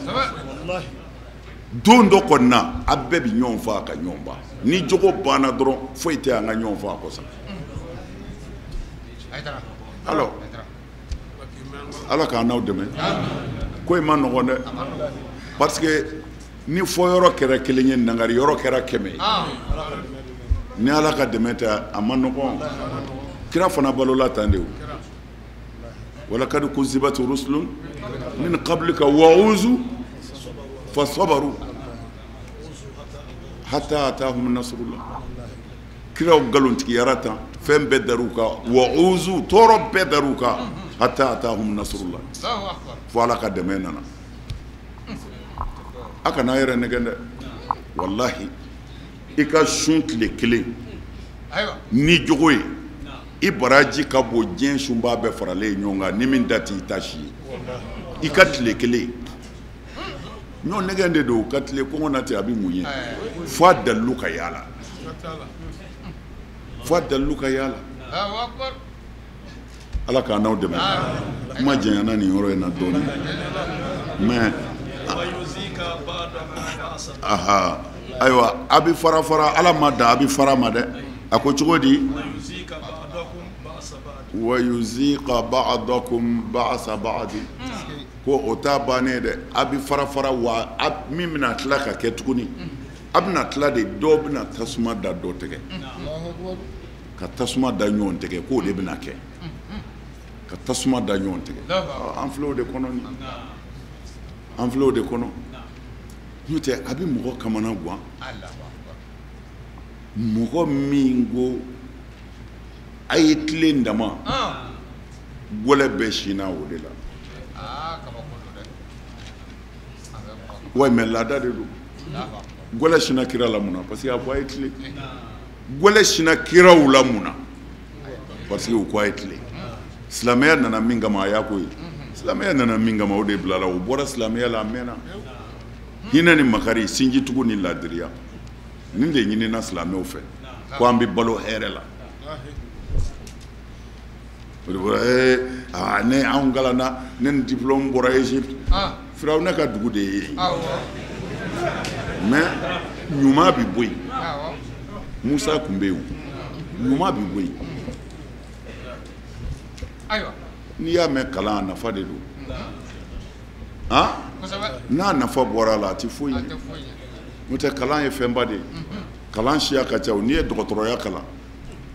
don dɔ kɔni na a bɛɛ bɛ ɲɔgɔn faa ka ɲɔgɔn ban. Ni jogo banna dɔrɔn foyi tɛ an ka ɲɔgɔn faa kɔ sa. Alors ala k'an n'aw dɛmɛ, ko in ma nɔgɔn dɛ, parce que ni fɔyɔrɔ kɛra kelen ye, nangari yɔrɔ kɛra 100 ye, ni ala ka dɛmɛ tɛ a ma nɔgɔn. Kira fana balola tan de o, walakad kuzibat rusulun min qablika wa uzu fasabaru hatta atahum nasrullah. Kiraw nkalontigiyara tan, fɛn bɛɛ dar'u kan, wa uzu, tɔɔrɔ bɛɛ dar'u kan, hatta atahum nasrullah, fo ala ka dɛmɛ nana. A kana yɛrɛ nɛgɛn dɛ, walahi i ka sun tile kelen ni jogo ye, i baraji ka bon diɲɛ sunba bɛɛ faralen ɲɔgɔn kan, ni min da t'i ta si ye, i ka tile kelen. Ɲɔgɔn nɛgɛn de don, ka tile kɔngɔ na ten a bɛ mun ye, fo a dalilu ka yaala, fo a dalilu ka yaala. Ala k'an n'aw dɛmɛ. Kuma janyana nin yɔrɔ in na dɔɔnin, mais aha, ayiwa a bɛ fara fara, ala ma dan a bɛ fara ma dɛ. A ko cogo di? Wa yuziqa ba'dakum ba'sa ba'd, ko o t'a bannen dɛ, a bɛ fara fara, wa min bɛna tila ka kɛ tuguni, a bɛna tila de, dɔw bɛna tasuma da dɔ tɛgɛ, ka tasuma da ɲɔgɔn tɛgɛ, k'o de bɛna kɛ, ka tasuma da ɲɔgɔn tɛgɛ. An filɛ o de kɔnɔ nin, an filɛ o de kɔnɔ. N'o tɛ a bɛ mɔgɔ kamana gan, mɔgɔ min ko a ye tilen dama, gɔlɛ bɛɛ sinna o de la. Ouais, mais laada de don. Gɔlɛ sinna kira la mun na? Parce que a ko a ye tilen. Gɔlɛ sinna kiraw la mun na? Parce que u ko a ye tilen. Silamɛya nana min kama a y'a ko ye. Silamɛya nana min kama, o de bilala. O bɔra silamɛya la a mɛnna. Hinɛ ni makari, sinjitugu ni ladiriya, nin de ɲinina silamɛw fɛ ko an bɛ balo hɛrɛ la. O de bɔra ne anw kalanna, ne ni diplôme bɔra Égypte. Firawuna ka dugu de ye yen. Mais ɲuman bɛ bɔ yen. Musa tun bɛ yen, ɲuman bɛ bɔ yen. N'i y'a mɛn kalan, a nafa de don. N'a nafa bɔra a la, a tɛ foyi ɲɛ. N'o tɛ, kalan ye fɛnba de ye. Kalan siya ka ca. N'i ye dɔgɔtɔrɔya kalan,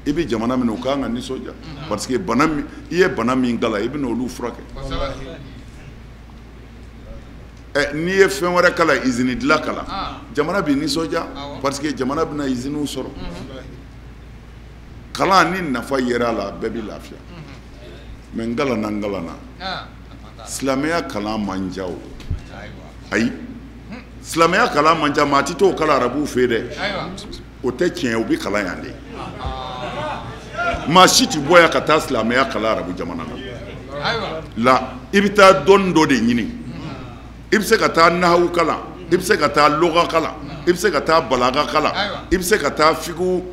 i bɛ jamana min na, u kan ka nisɔndiya, parce que bana min i ye, bana min kalan, i bɛ n'olu furakɛ. N'i ye fɛn wɛrɛ kalan, usine dilan kalan, jamana bɛ nisɔndiya, parce que jamana bɛna usines sɔrɔ. Kalan ni nafa yera a la, bɛɛ bɛ lafiya. Mais n kalanna, n kalanna, silamɛya kalan man diya o. Ayi, silamɛya kalan man ca. Maa ti t'o kalan arabuw fɛ yen dɛ, o tɛ tiɲɛ ye. U bɛ kalan yan de. Maa si ti bɔ yan ka taa silamɛya kalan arabu jamana na la. I bɛ taa dɔnni dɔ de ɲini. I bɛ se ka taa nahawu kalan, i bɛ se ka taa loga kalan, i bɛ se ka taa balaga kalan, i bɛ se ka taa figu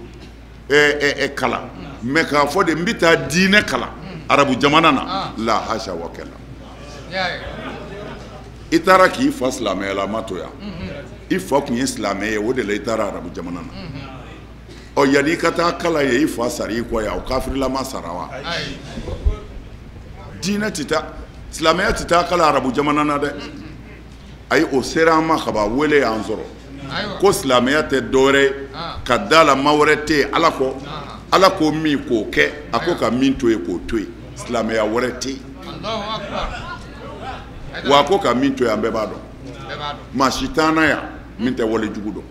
kalan. Mais k'a fɔ de n bɛ taa diinɛ kalan arabu jamana na, la hasa wa kɛla. I taara k'i fa silamɛya la, a ma to yan. I fa tun ye silamɛ ye, o de la i taara arabu jamana na. Ɔ, yanni i ka taa kalan ye, i fa sara i kɔ yan, o kafirilama sara wa? Diinɛ tɛ taa, silamɛya tɛ taa kalan arabu jamana na dɛ. Ayi, o sera an ma ka ban, wele y'an sɔrɔ ko silamɛya tɛ dɔwɛrɛ ye ka da la, ma wɛrɛ tɛ yen Ala kɔ. Ala ko min k'o kɛ, a ko ka min to yen k'o to yen. Silamɛya wɛrɛ tɛ yen. Wa a ko ka min to yen, an bɛɛ b'a dɔn. Maa si t'an na yan min tɛ wale jugu dɔn,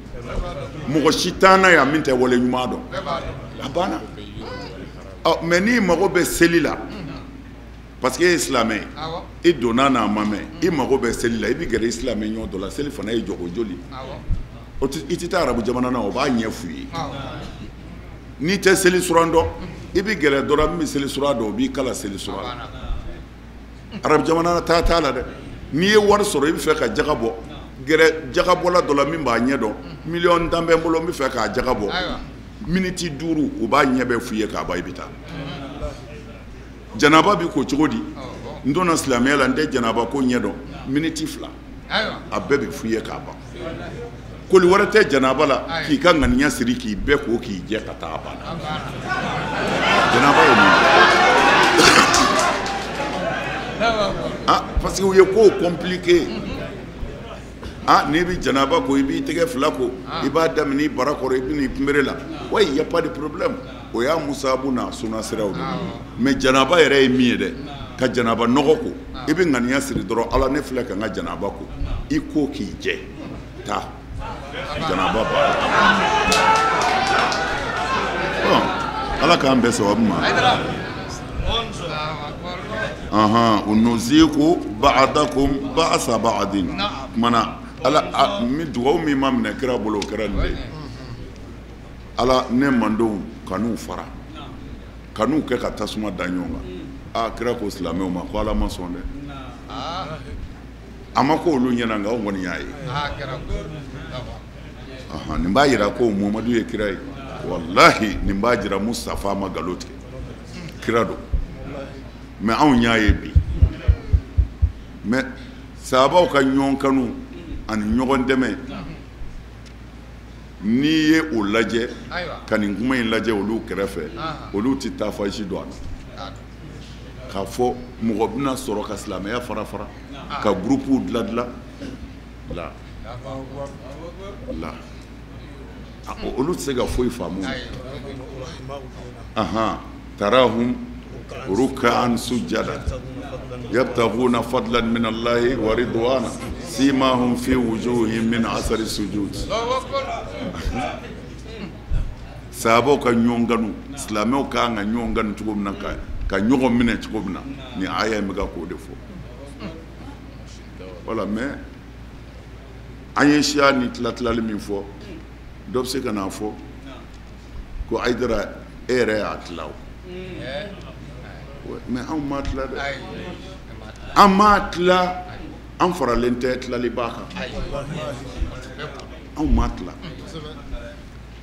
mɔgɔ si t'an na yan min tɛ wale ɲuman dɔn. A banna. Ɔ, mais n'i mago bɛ seli la, parce que e ye silamɛ ye, i donna n'a ma mɛn, i mago bɛ seli la, i bɛ gɛrɛ i silamɛ ɲɔgɔn dɔ la. Seli fana ye jɔko joli, o tɛ, i tɛ taa arabu jamana na, o b'a ɲɛ f'u ye. N'i tɛ seli suran dɔn, i bɛ gɛrɛ dɔ la min bɛ seli suran dɔn, o b'i kalan seli suran la. Arabu jamana na, taa t'a la dɛ. N'i ye wari sɔrɔ, i bɛ fɛ ka jaga bɔ, gɛrɛ jagabɔla dɔ la min b'a ɲɛ dɔn. 10 000 000 bɛ n bolo, n bɛ fɛ k'a jaga bɔ. Miniti 5, u b'a ɲɛ bɛɛ f'i ye k'a ban, i bɛ taa. Janaba bɛ ko cogo di? N donna silamɛya la, n tɛ janaba ko ɲɛ dɔn. Miniti 2, a bɛɛ bɛ f'i ye k'a ban. Koli wɛrɛ tɛ janaba la, k'i ka ŋaniya siri, k'i bɛɛ ko, k'i jɛ ka taa, a banna. Janaba ye mun ye? Ah, parce que u ye kow compliqué. Ah, n'i bɛ janaba ko, i b'i tɛgɛ fila ko, i b'a daminɛ i bara kɔrɔ, i bɛ n'i kunbere la. Oui, y a pas de problème, o y'a musabu n'a suna siraw de. Mais janaba yɛrɛ ye min ye dɛ, ka janaba nɔgɔ ko, i bɛ ŋaniya siri dɔrɔn: Ala, ne filɛ ka n ka janaba ko. I ko k'i jɛ, taa, janaba banna. Bon, Ala k'an bɛn sababu ma. Ahan, unuziku ba'dakum ba'sa ba'din. Kumana Ala mi dugawu min ma minɛ kira bolo, o kɛra nin de ye. Ala, ne mandenw kan'u fara, kan'u kɛ ka tasuma da ɲɔgɔn kan. Aa, kira ko silamɛw ma ko Ala ma sɔn dɛ. A ma ko olu ɲɛna, nka anw kɔni y'a ye. Ahan, nin b'a yira ko Muhamadu ye kira ye. Walahi, nin b'a jira Mustafa ma nkalon tigɛ, kira don. Mais anw y'a ye bi. Mais sahabaw ka ɲɔgɔn kanu ani ɲɔgɔn dɛmɛ, n'i ye o lajɛ ka nin kuma in lajɛ olu kɛrɛfɛ, olu tɛ taa fasi don a la k'a fɔ mɔgɔ bɛna sɔrɔ ka silamɛya fara fara, ka gurupuw dilan dilan la la. Olu tɛ se ka foyi faamu. Ahan, tarahum ruk'an sujada yabtaguna fadlan min Allahi wa ridwana simahum fi wujuhihim min asari sujud. Sahabaw ka ɲɔgɔn kanu, silamɛw ka kan ka ɲɔgɔn kanu cogo min na, ka ɲɔgɔn minɛ cogo min na, nin aya in bɛ ka k'o de fɔ. Voilà. Mais an ye siya ni tila tilali min fɔ, dɔ bɛ se ka n'a fɔ ko Hayidara, e yɛrɛ y'a tila o. Mais anw ma tila dɛ. An m'a tila, an faralen tɛ tilaliba kan. Anw m'a tila.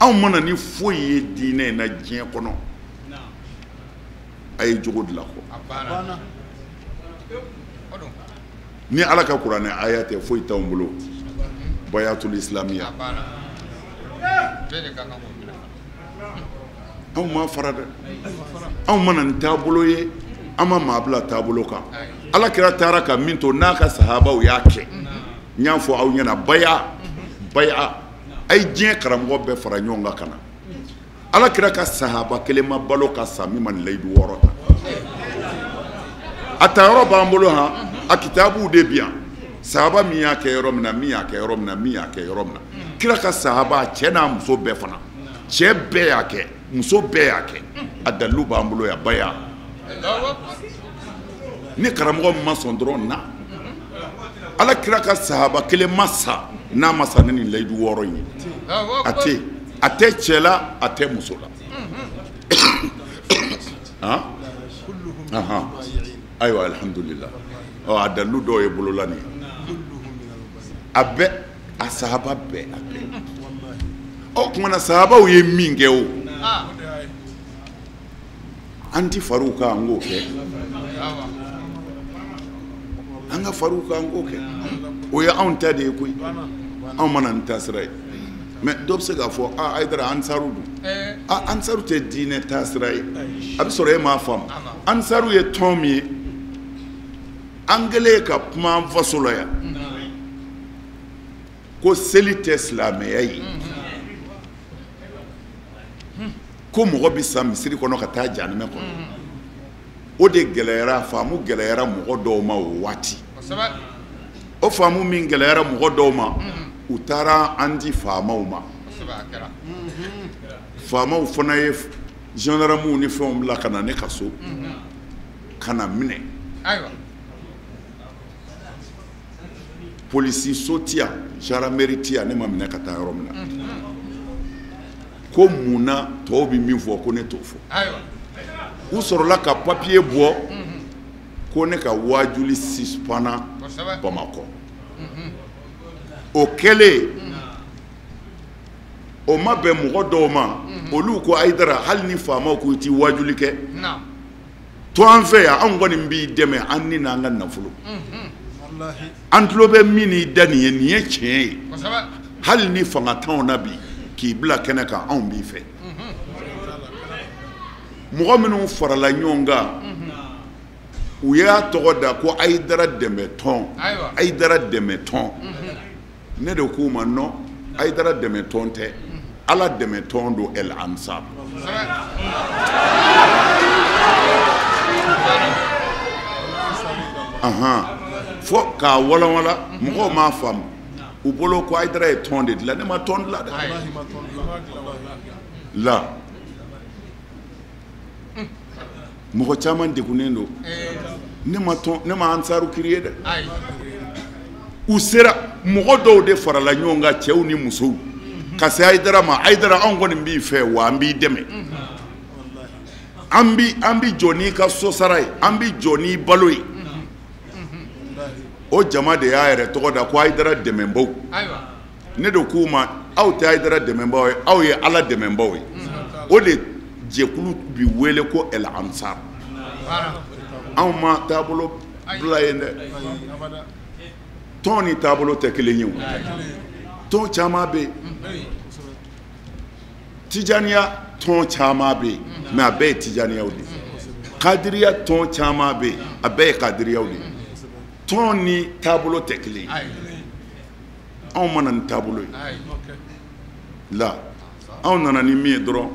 Anw mana ni foyi ye diinɛ in na diɲɛ kɔnɔ, a ye jogo dilan kɔ. Ni Ala ka kuranɛ aya tɛ foyi t'anw bolo. Bayatul islamiya. Anw ma fara dɛ. Anw mana nin taabolo ye, an ma maa bila taabolo kan. Ala kira taara ka min to n'a ka sahabaw y'a kɛ. N y'a fɔ aw ɲɛna baya baya a ye diɲɛ karamɔgɔ bɛɛ fara ɲɔgɔn kan ka na. Ala kira ka sahaba kelen ma balo ka sa min ma nin layidu wɔɔrɔ ta. A ta yɔrɔ b'an bolo han, a kitabuw de bi yan. Sahaba min y'a kɛ yɔrɔ min na, min y'a kɛ yɔrɔ min na, min y'a kɛ yɔrɔ min na. Kira ka sahaba cɛ n'a muso bɛɛ fana. Cɛ bɛɛ y'a kɛ, muso bɛɛ y'a kɛ. A dalilu b'an bolo yan baya. Ni karamɔgɔ min ma sɔn dɔrɔn na. Ala kira ka sahaba kelen ma sa n'a ma sa ni nin layidu wɔɔrɔ in ye. A tɛ a tɛ cɛ la, a tɛ muso la. Han? Ayiwa alhamdulillah. Ɔ a dalilu dɔw ye bolola nin ye. A bɛɛ a sahaba bɛɛ a bɛɛ. Ɔ tuma na sahabaw ye min kɛ o. An ti far'u kan an k'o kɛ. An ka far'u kan an k'o kɛ. O ye anw ta de ye koyi. Anw mana nin taasira ye. Mais dɔ bɛ se k'a fɔ aa Hayidara ansaru dun. Aa ansaru tɛ diinɛ taasira ye. A bɛ sɔrɔ e m'a faamu. Ansaru ye tɔn min ye. An kɛlen ka kuma an faso la yan. Ko seli tɛ silamɛya ye. Ko mɔgɔ bɛ sa misiri kɔnɔ ka taa jahanamɛ kɔnɔ. O de gɛlɛyara, faamu gɛlɛyara mɔgɔ dɔw ma o waati. O faamu min gɛlɛyara mɔgɔ dɔw ma, u taara an di faamaw ma. Faamaw fana ye gendarmew ni fɛnw bila ka na ne ka so, ka na minɛ. Polisi so ti yan, gendarmerie ti yan, ne ma minɛ ka taa yɔrɔ min na. Ko mun na tɔw bɛ min fɔ ko ne t'o fɔ. U sɔrɔla ka papier bɔ ko ne ka waajuli suspendra Bamakɔ. O kɛlen o ma bɛn mɔgɔ dɔw ma, olu ko Hayidara hali ni faamaw ko i ti waajuli kɛ, to an fɛ yan, anw kɔni b'i dɛmɛ an ni n'an ka nafolo. An tulo bɛ min n'i da nin ye, nin ye tiɲɛ ye. Hali ni fanga t'anw na bi k'i bila kɛnɛ kan, anw b'i fɛ. Mɔgɔ minnu farala ɲɔgɔn kan, u y'a tɔgɔ da ko Hayidara dɛmɛ tɔn, Hayidara dɛmɛ tɔn. Ne de k'u ma non, Hayidara dɛmɛ tɔn tɛ, Ala dɛmɛ tɔn don El Ansar. Fo k'a walanwalan mɔgɔw m'a faamu. U bolo ko Hayidara ye tɔn de dilan, ne ma tɔn dilan dɛ. La mɔgɔ caman degunnen don. Ne ma tɔn, ne ma ansaru créer dɛ. U sera mɔgɔ dɔw de farala ɲɔgɔn kan, cɛw ni musow, ka se Hayidara ma. Hayidara anw kɔni b'i fɛ wa an b'i dɛmɛ. An bi jɔ n'i ka so sara ye, an bi jɔ n'i balo ye. O jama de y'a yɛrɛ tɔgɔ da ko Hayidara dɛmɛbaw. Ne de k'u ma aw tɛ Hayidara dɛmɛbaw ye, aw ye Ala dɛmɛbaw ye. O de jɛkulu bi wele ko El Ansar. Anw ma taabolo bila yen dɛ. Tɔn ni taabolo tɛ kelen ye o. Tɔn caman bɛ yen. Tijaniya tɔn caman bɛ yen, mais a bɛɛ ye tijaniyaw de ye. Kadiriya tɔn caman bɛ yen, a bɛɛ ye kadiriyaw de ye. Tɔn ni taabolo tɛ kelen ye. Anw ma na ni taabolo ye. La anw nana ni min ye dɔrɔn,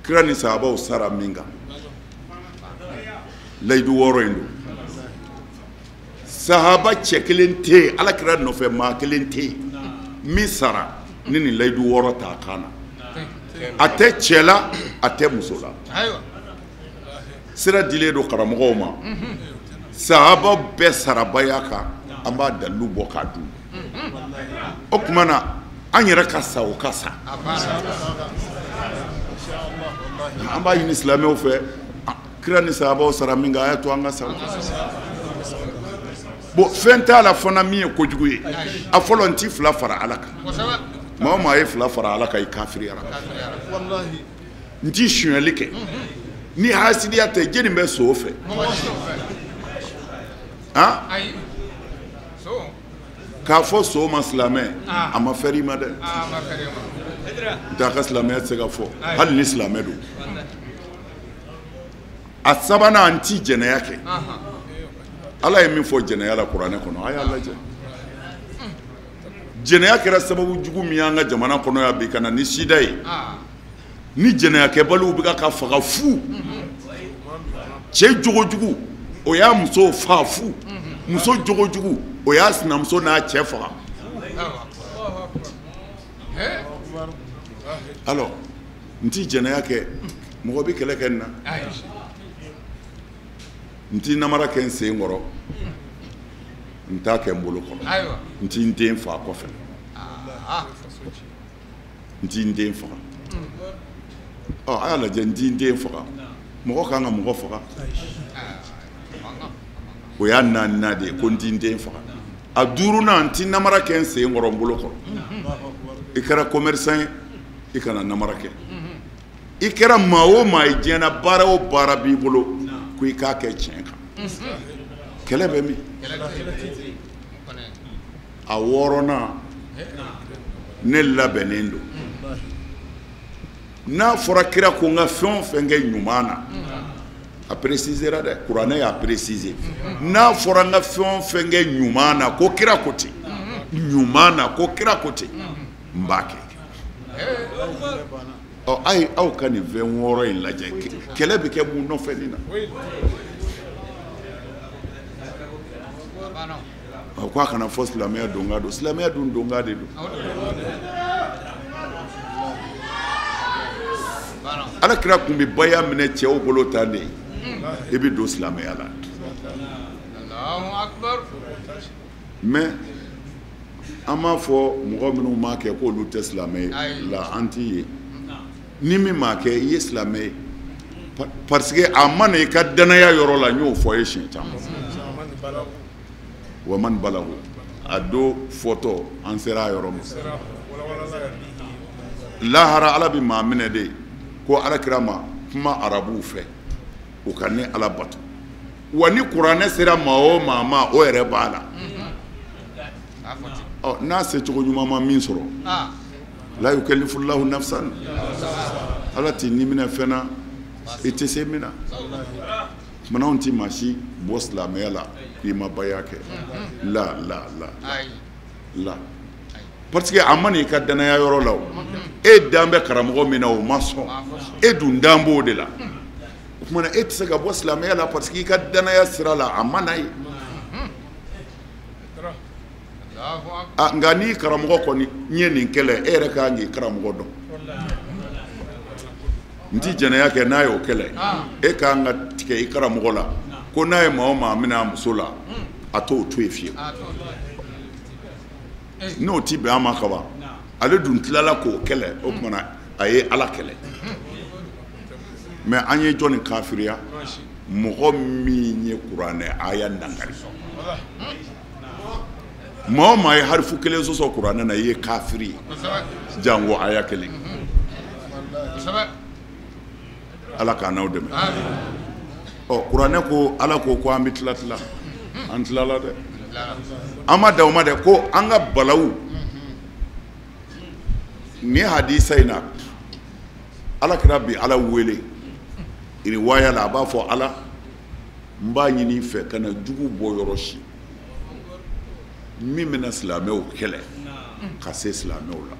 kira ni sahabaw sara min kan, layidu wɔɔrɔ in don. Sahaba cɛ kelen tɛ yen, Ala kira nɔfɛ maa kelen tɛ yen min sara ni nin layidu wɔɔrɔ t'a kan na. A tɛ cɛ la, a tɛ muso la. Sira dilen don karamɔgɔw ma. Sahaba bɛɛ sarabaya kan, an b'a dalilu bɔ k'a dun. O tuma na an yɛrɛ ka sa, o ka sa. An b'a ɲini silamɛw fɛ, kira ni sahabaw sara min kan, a y'a to an ka sa. Bon, fɛn t'a la fana min ye kojugu ye. A fɔlɔ, n ti fila fara Ala kan. Maa o maa ye fila fara Ala kan, i kafiriyara. N ti sonyali kɛ. Ni hasidiya tɛ, jɛni bɛ so fɛ? Han, k'a fɔ so ma silamɛ, a ma fɛrɛ i ma dɛ. N t'a ka silamɛya tɛ se ka fɔ hali ni silamɛ don. A sabanan, n ti jɛnɛya kɛ. Ala ye min fɔ jɛnɛya la kuranɛ kɔnɔ, a y'a lajɛ. Jɛnɛya kɛra sababu jugu min y'an ka jamana kɔnɔ yan bi, ka na ni sida ye. Ni jɛnɛyakɛbaliw bɛ ka faga fu. Cɛ jogojugu, o y'a muso fa fu. Muso jogojugu, o y'a sinamuso n'a cɛ faga. Alors, n ti jɛnɛya kɛ. Mɔgɔ bɛ kɛlɛ kɛ nin na? N ti namara kɛ n sen kɔrɔ, n t'a kɛ n bolo kɔrɔ. N ti n den fa kɔfɛ, n ti n den faga. Ɔ, a y'a lajɛ, n ti n den faga. Mɔgɔ kan ka mɔgɔ faga? O y'a naaninan de ye, ko n ti n den faga. A duurunan, n ti namara kɛ n sen kɔrɔ, n bolo kɔrɔ. I kɛra commerçant ye, i kana namara kɛ. I kɛra maa o maa ye diɲɛ na, baara o baara b'i bolo, ko i k'a kɛ tiɲɛ kan. Kɛlɛ bɛ min? A wɔɔrɔnan, ne labɛnnen don. N'a fɔra kira ko n ka fɛn o fɛn kɛ ɲuman na, a précisera dɛ, kuranɛ y'a préciser. N'a fɔra n ka fɛn o fɛn kɛ ɲuman na, ko kira ko ten, ɲuman na, ko kira ko ten, n b'a kɛ. Ɔ, a ye aw ka nin fɛn wɔɔrɔ in lajɛ, kɛlɛ bɛ kɛ mun nɔfɛ nin na? A ko a kana fɔ silamɛya donkan don. Silamɛya dun donkan de don. Ala kira tun bɛ baya minɛ cɛw bolo tan de, i bɛ don silamɛya la. Mais an b'a fɔ mɔgɔ minnu m'a kɛ k'olu tɛ silamɛ ye la, an t'i ye. Ni min m'a kɛ, i ye silamɛ ye, parce que a ma na i ka danaya yɔrɔ la. N y'o fɔ ye siɲɛ caman. Wa man balagu, a don fɔtɔ, an sera a yɔrɔ ma. Lahara, Ala bɛ maa minɛ de ko ala kira ma kuma arabuw fɛ, u ka ne Ala bato. Wa ni kuranɛ sera maa o maa ma, o yɛrɛ b'a la. Ɔ, n'a se cogo ɲuman ma min sɔrɔ, la yukallifullahu nafsan, Ala t'i ni minɛ fɛn na i tɛ se min na. Kumana, anw ti maa si bɔ silamɛya la k'i ma baya kɛ. La la la la, parce que a ma n'i ka danaya yɔrɔ la. O e dan bɛ karamɔgɔ min na, o ma sɔn, e dun dan b'o de la. O kumana, e tɛ se ka bɔ silamɛya la, parce que i ka danaya sira la, a ma na ye. Nka n'i karamɔgɔ kɔni ye nin kɛlɛ, e yɛrɛ ka kan k'i karamɔgɔ dɔn. N ti jɛnɛya kɛ, n'a y'o kɛlɛ, e ka kan ka tigɛ i karamɔgɔ la, ko n'a ye maa o maa minɛ a muso la, a t'o to yen fiyewu. N'o ti bɛn a ma kaban, ale dun tilala k'o kɛlɛ, o kumana a ye Ala kɛlɛ. Mais an ye jɔnni kafiriya? Mɔgɔ min ye kuranɛ aya nangari. Maa o maa ye harifu kelen sɔsɔ kuranɛ na, i ye kafiri ye, jango aya kelen. Ala k'an n'aw dɛmɛ. Ɔ, kuranɛ ko, Ala ko ko an bɛ tila tila, an tilala dɛ. An ma dan o ma dɛ, ko an ka balawu ni hadisa in na, Ala kira bi Ala wele riwaya la, a b'a fɔ: Ala, n b'a ɲini i fɛ, ka na jugu bɔ yɔrɔ si min bɛna silamɛw kɛlɛ ka se silamɛw la.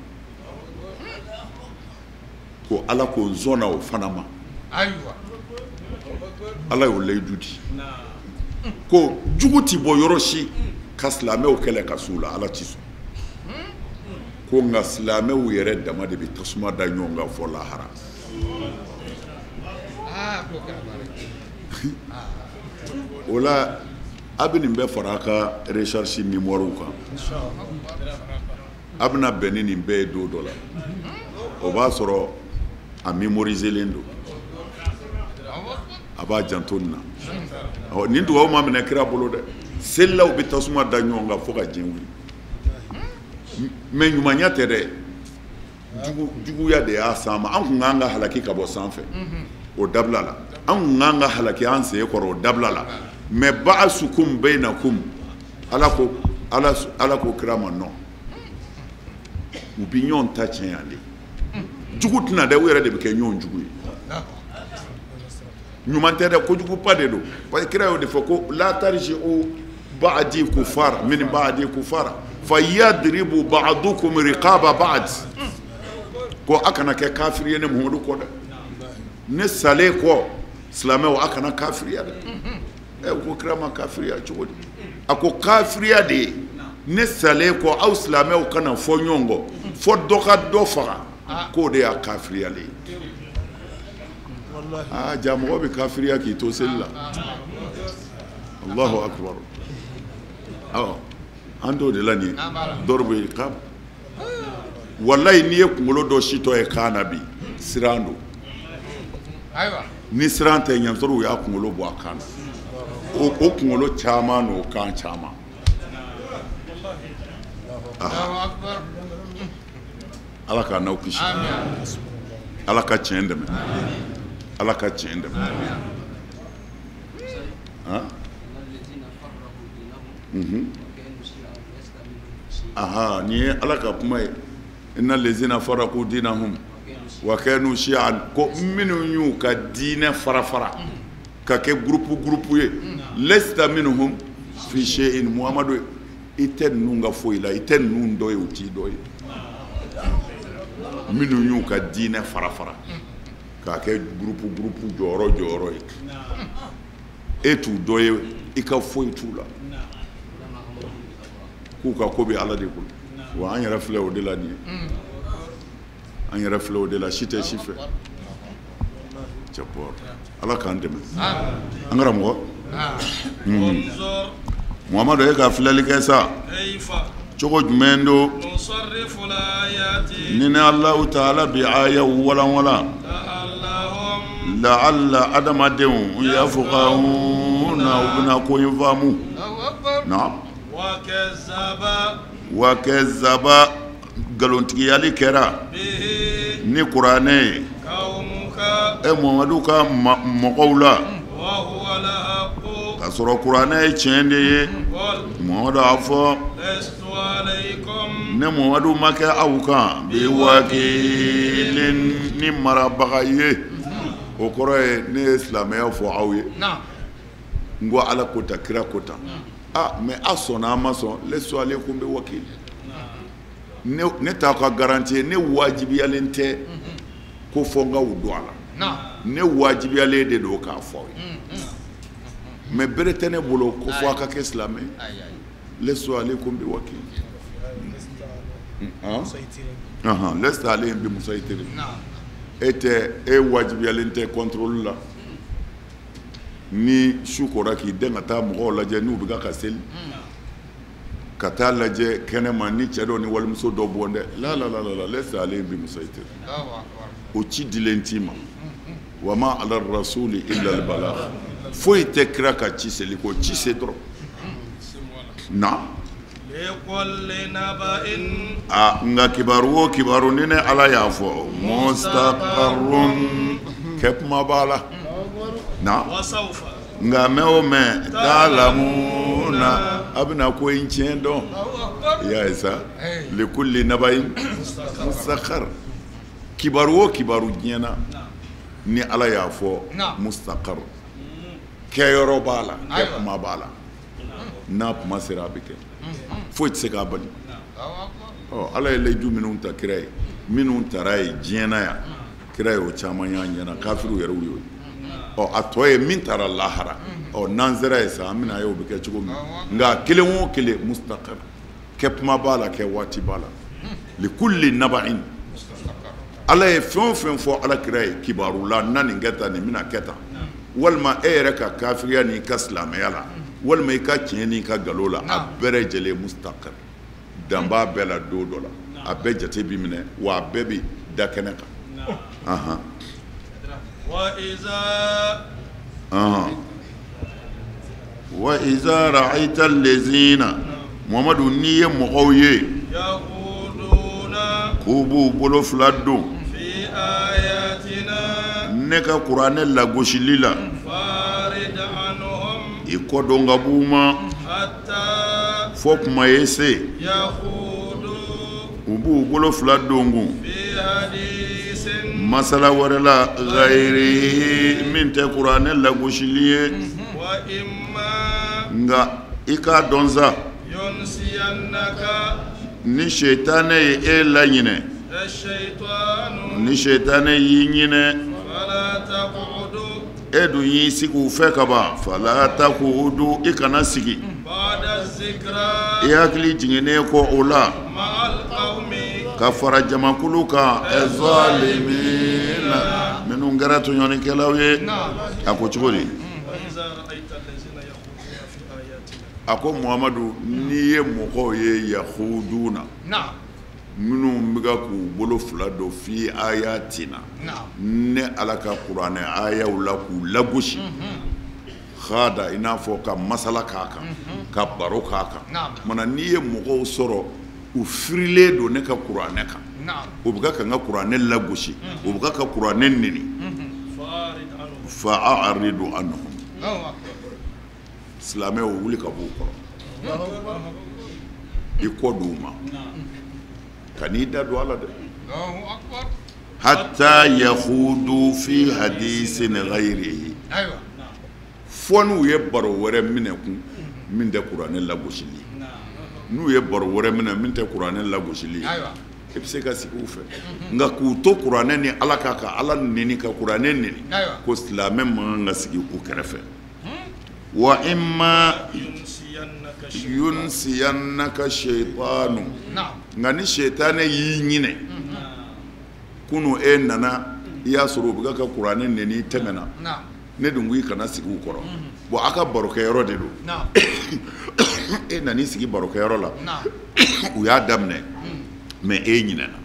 Ko Ala ko n sɔnna o fana ma. Ala y'o layidu di ko jugu ti bɔ yɔrɔ si ka silamɛw kɛlɛ ka s'u la, Ala ti sɔn. Ko nka silamɛw yɛrɛ dama de bɛ tasuma da ɲɔgɔn kan fɔ lahara. O la, a bɛ nin bɛɛ fara a ka recherche mémoire kan, a bɛna bɛn ni nin bɛɛ ye don dɔ la, o b'a sɔrɔ a mémorisélen don, a b'a janto nin na. Ɔ, nin dugawu ma minɛ kira bolo dɛ. Selilaw bɛ tasuma da ɲɔgɔn kan fo ka diɲɛ wuli. Mais ɲumanya tɛ dɛ, juguya de y'a s'an ma. An kun k'an ka halaki ka bɔ sanfɛ, o dabila la. An kun k'an ka halaki an sen kɔrɔ, o dabila la. Mais ba'asukum baynakum, Ala ko Ala ko kira ma non, u bi ɲɔgɔn ta tiɲɛ yan de. Jugu tɛna dɛ, u yɛrɛ de bɛ kɛ ɲɔgɔn jugu ye. Ɲuman tɛ dɛ, kojuguba de don. Parce que kira y'o de fɔ ko la tarji'u ba'di kufara min ba'di kufara fa yadribu ba'dukum riqaba ba'd. Ko a kana kɛ kafiri ye ne Muhamadu kɔ dɛ. Ne salen kɔ silamɛw a kana kafiriya dɛ. Ɛ ko kira ma kafiriya cogo di? A ko kafiriya de ye ne salen kɔ aw silamɛw kana fɔ ɲɔgɔn kɔ fɔ dɔ ka dɔ faga, k'o de y'a kafiriyalen ye. Aa ja mɔgɔ bɛ kafiriya k'i to seli la. Allahu akbar. Awɔ, an t'o de la nin ye. Dɔw bɛ ka walayi n'i ye kunkolo dɔ sitɔ ye kan na bi, siran don. Ni siran tɛ ɲansɔrɔ u y'a kunkolo bɔ a kan na. O kunkolo caman n'o kan caman. Ala k'a n'aw kisi. Ala ka tiɲɛ dɛmɛ. Ala ka tiɲɛ dɛmɛ. Han? Aha, nin ye Ala ka kuma ye. Inna lezina faraqu dinahum wa kanu shi'an, ko minnu y'u ka diinɛ fara fara ka kɛ groupe groupe ye, lasta minhum fi shay'in. Muhamadu i tɛ ninnu ka foyi la, i tɛ ninnu dɔ ye, u t'i dɔ ye. Minnu y'u ka diinɛ fara fara k'a kɛ groupe groupe jɔyɔrɔ jɔyɔrɔ ye, e t'u dɔ ye, i ka foyi t'u la. K'u ka ko bɛ Ala de bolo. Wa an yɛrɛ filɛ o de la nin ye. An yɛrɛ filɛ o de la, si tɛ si fɛ. Cɛpɔr Ala k'an dɛmɛ. An karamɔgɔ Muhamadu e ka filɛli kɛ sa cogo jumɛn don? Ni ne Alahu taala bi aya walanwalan laala adamadenw yafqahuna, u bɛna ko in faamu. Naam. Wa kazaba, nkalontigiyali kɛra ni kuranɛ ye e Muhamadu ka mɔgɔw la, k'a sɔrɔ kuranɛ ye tiɲɛ de ye. Muhamadu a fɔ ne Muhamadu ma kɛ aw kan bi wakilin ni marabaga ye. O kɔrɔ ye ne ye silamɛya fɔ aw ye, n ko Ala ko tan, kira ko tan. Ah, mais a sɔnna a ma sɔn, lastu alaykum bi wakil. Ne t'aw ka garantie ye, ne wajibiyalen tɛ ko fɔ n ka o don a la. Ne wajibiyalen de don k'a fɔ aw ye. Mais bere tɛ ne bolo ko fɔ a ka kɛ silamɛ. Lastu alaykum bi wakil. Lastu alayhim bi musaytir. E tɛ, e wajibiyalen tɛ contrôle la. Ni su kora k'i den ka taa mɔgɔw lajɛ n'u bɛ ka seli, ka taa lajɛ kɛnɛma ni cɛ dɔ ni walimuso dɔ bɔ dɛ. La la la la, lastu alayhim bi musaytir. O ci dilen t'i ma. Wa ma ala rasuli illa al balagh. Foyi tɛ kira ka ci seli ko ci se dɔrɔn. Na a nka kibaru o kibaru ni ne Ala y'a fɔ mustaqarrun, kɛ kuma b'a la. Na nka mɛ o mɛ ta'lamuna, a bɛna ko in tiɲɛ dɔn. I y'a ye sa, likulli naba'in mustaqar. Kibaru o kibaru diɲɛ na ni Ala y'a fɔ mustaqar, kɛyɔrɔ b'a la, kɛ kuma b'a la. N'a kuma sera a bɛ kɛ, foyi tɛ se k'a bali. Ɔ Ala ye layidu minnu ta kira ye, minnu taara ye diɲɛ na yan, kira ye o caman y'a ɲɛna, kafiriw yɛrɛ y'o ye. Ɔ a tɔ ye min taara lahara. Ɔ n'an sera yen sa, an bɛna ye o bɛ kɛ cogo min. Nka kelen o kelen mustaqar, kɛ kuma b'a la, kɛ waati b'a la. Likulli naba'in. Ala ye fɛn o fɛn fɔ Ala kira ye kibaru la, na nin kɛ tan, nin bɛna kɛ tan. Walima e yɛrɛ ka kafiriya n'i ka silamɛya la, walima i ka tiɲɛ n'i ka nkalon la, a bɛɛ lajɛlen mustaqar. Dan b'a bɛɛ la don dɔ la, a bɛɛ jate bi minɛ, wa a bɛɛ bi da kɛnɛ kan. Wa iza ra'aita allazina, Muhamadu, n'i ye mɔgɔw ye k'u b'u bolo fila don ne ka kuranɛ lagosili la, i kɔ don ka b'u ma fo kuma ye se u b'u bolo fila don kun masala wɛrɛ la ghayrihi, min tɛ kuranɛ lagosili ye. Nka i k'a dɔn sa, ni sɛtanɛ ye e laɲinɛ, ni sɛtanɛ y'i ɲinɛ, e dun y'i sigi u fɛ ka ban, fala taqudu, i kana sigi i hakili jiginnen kɔ o la ka fara jamakulu kan zalimina, minnu kɛra tɔɲɔnikɛlaw ye. A ko cogo di? A ko Muhamadu, n'i ye mɔgɔw ye yahuduna, minnu bɛ ka k'u bolo fila don fi ayatina, ne Ala ka kuranɛ ayaw la k'u lagosi, hada, i n'a fɔ ka masala k'a kan, ka baro k'a kan. Mana n'i ye mɔgɔw sɔrɔ u firilen don ne ka kuranɛ kan, u bɛ ka n ka kuranɛ lagosi, u bɛ ka kuranɛ neni, fa a'ridu anhum, silamɛw wuli ka b'u kɔrɔ, i kɔ d'u ma, ka n'i da don ala dɛ, hatta yahudu fi hadisin ghayrihi, fo n'u ye baro wɛrɛ minɛ kun min tɛ kuranɛ lagosili ye. N'u ye baro wɛrɛ minɛ min tɛ kuranɛ lagosili ye, i bɛ se ka sigi u fɛ. Nka k'u to kuranɛ ni Ala kan, ka Ala neni, ka kuranɛ neni, ko silamɛ man kan ka sigi u kɛrɛfɛ. Wa imma yunsiyannaka shaytanu, nka ni sɛtanɛ y'i ɲinɛ, kunu e nana i y'a sɔrɔ u bɛ ka kuranɛ neni, i tɛmɛna, ne dun ko i kana sigi u kɔrɔ. Bon, a ka barokɛyɔrɔ de don, e nan'i sigi barokɛyɔrɔ la, u y'a daminɛ, mais e ɲinɛna,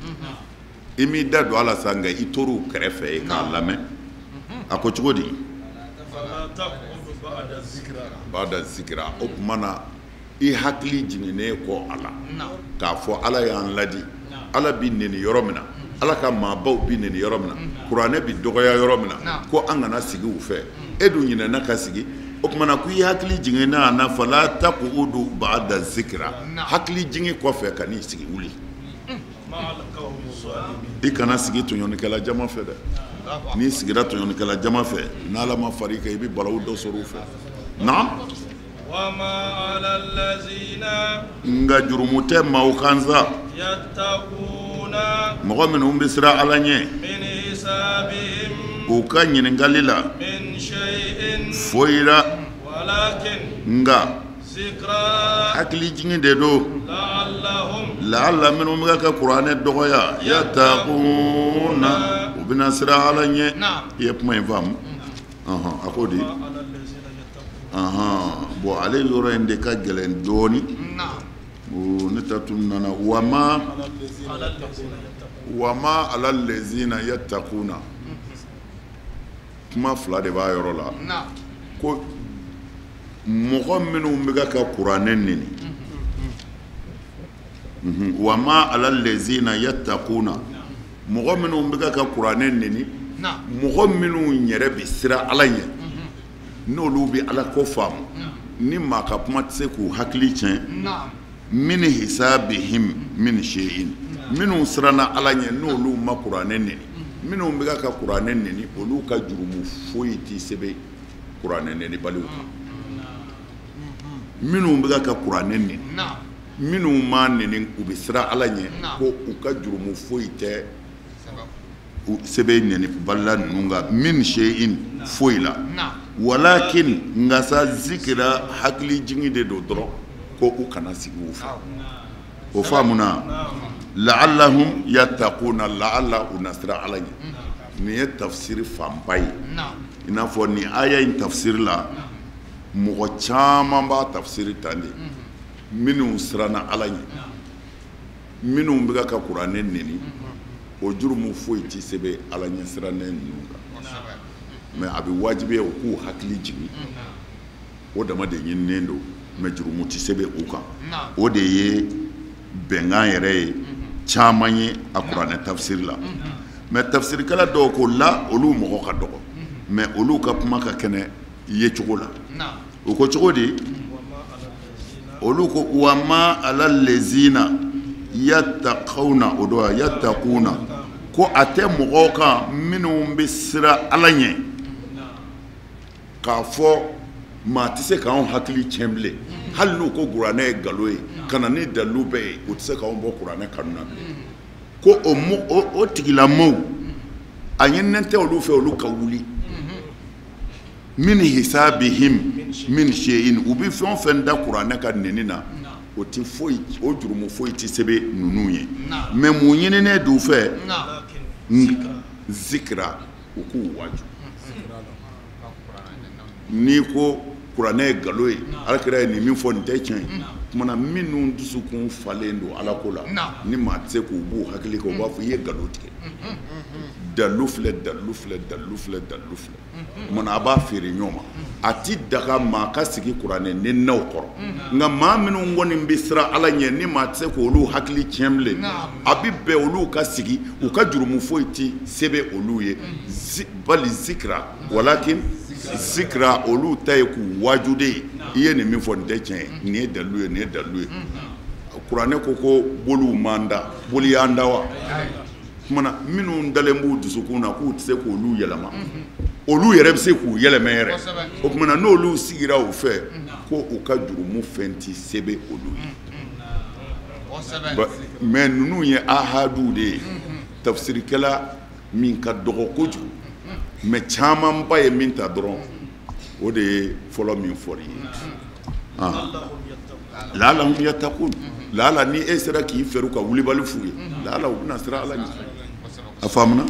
i m'i da don a la sa, nka i tor'u kɛrɛfɛ yen k'a lamɛn. A ko cogo di? Bada zikira. O tuma na i hakili jiginnen kɔ a la k'a fɔ Ala y'an ladi, Ala bi neni yɔrɔ min na, Ala ka maabaw bi neni yɔrɔ min na, kuranɛ bi dɔgɔya yɔrɔ min na, ko an kana sigi u fɛ, e dun ɲinɛna ka sigi. O tuma na ko i hakili jiginna a na, fala taqudu ba'da zikira, hakili jigin kɔfɛ ka n'i sigi, wuli, i kana sigi tɔɲɔnikɛla jama fɛ dɛ. N'i sigira tɔɲɔnikɛla jama fɛ, n'Ala ma far'i kan, i bɛ balawu dɔ sɔrɔ u fɛ. Naam. Nka jurumu tɛ maaw kan sa, mɔgɔ minnu bɛ siran Ala ɲɛ, u ka ɲininkali la foyi la. Nka hakili jigin de don, laala minnu bɛ ka kuranɛ dɔgɔya, yattaquna, u bɛna siran Ala ɲɛ. I ye kuma in faamu? A ko di? Bon, ale yɔrɔ in de ka gɛlɛn dɔɔni. Ne ta tun nana wama wama ala lezina yattaquna, kuma fila de b'a yɔrɔ la. Ko mɔgɔ minnu bɛ ka kuranɛ neni, wama ala lezina yattaquna, mɔgɔ minnu bɛ ka kuranɛ neni, mɔgɔ minnu yɛrɛ bɛ siran Ala ɲɛ, n'olu bɛ Ala ko faamu, ni maa ka kuma tɛ se k'u hakili tiɲɛ, min hisabihim min shay'in, minnu siranna Ala ɲɛ, n'olu ma kuranɛ neni, minnu bɛ ka kuranɛ neni, olu ka jurumu foyi tɛ sɛbɛn kuranɛ nenibaliw kan. Minnu bɛ ka kuranɛ neni, minnu m'a neni, u bɛ siran Ala ɲɛ, ko u ka jurumu foyi tɛ sɛbɛn nenibaliya ninnu kan, min shay'in, foyi la. Walakin, nka sa, zikira, hakili jigin de don dɔrɔn, ko u kana sigi u fɛ. O faamuna? La'allahum yattaquna, la'alla u na siran Ala ɲɛ. Nin ye tafsiri fanba ye. I n'a fɔ nin aya in tafsiri la, mɔgɔ caman b'a tafsiri tan de, minnu siranna Ala ɲɛ, minnu bɛ ka kuranɛ neni, o jurumu foyi tɛ sɛbɛn Ala ɲɛ sirannen ninnu kan. Mais a bɛ wajibiya u k'u hakili jigin. O dama de ɲininen don, mais jurumu tɛ sɛbɛn u kan. O de ye bɛnkan yɛrɛ ye caman ye a kuranɛ tafsiri la. Mais tafsirikɛla dɔw ko la, olu mɔgɔ ka dɔgɔ, mais olu ka kuma ka kɛnɛ ye cogo la. U ko cogo di? Olu ko wa ma ala lezina yattaquna, o don yattaquna, ko a tɛ mɔgɔw kan minnu bɛ siran Ala ɲɛ, k'a fɔ maa tɛ se k'anw hakili tiɲɛ bilen. Hali n'u ko kuranɛ ye nkalon ye, ka na ni dalilu bɛɛ ye, u tɛ se k'anw bɔ kuranɛ kanu na bilen. Ko o tigilamɔgɔw, a ɲininen tɛ olu fɛ olu ka wuli. Min hisabihim min shay'in, u bɛ fɛn o fɛn da kuranɛ ka neni na, o tɛ foyi, o jurumu foyi tɛ sɛbɛn ninnu ye. Mais mun ɲininen d'u fɛ? Zikira, u k'u waaju. N'i ko kuranɛ ye nkalon ye, alakira ye nin min fɔ nin tɛ tiɲɛ ye, kumana minnu dusukun falen don Ala ko la, ni maa tɛ se k'u b'u hakili kan, u b'a fɔ i ye nkalon tigɛ, dalilu filɛ, dalilu filɛ, dalilu filɛ, dalilu filɛ. Kumana a b'a feere ɲɔgɔn ma. A ti daga maa ka sigi kuranɛ neninaw kɔrɔ, nka maa minnu kɔni bɛ siran Ala ɲɛ, ni maa tɛ se k'olu hakili tiɲɛ bilen, a bɛ bɛn olu ka sigi, u ka jurumu foyi tɛ sɛbɛn olu ye. Bali zikira walakin zikira, olu ta ye k'u waaju de ye. I ye nin min fɔ nin tɛ tiɲɛ ye, nin ye dalilu ye, nin ye dalilu ye. Kuranɛ ko ko boliw man da, boli y'an da wa? Kumana minnu dalen b'u dusukun na k'u tɛ se k'olu yɛlɛma, olu yɛrɛ bɛ se k'u yɛlɛma yɛrɛ. O kumana n'olu sigira u fɛ, ko u ka jurumu fɛn tɛ sɛbɛn olu ye. Mais ninnu ye ahadu de ye, tafsirikɛla min ka dɔgɔ kojugu, mais camanba ye min ta dɔrɔn, o de ye fɔlɔ min fɔr'i ye. La'allahum yattaqun, laala ni e sera k'i fɛrɛ ka wulibali f'u ye, laala u bɛna siran Ala ɲɛ. A faamuna?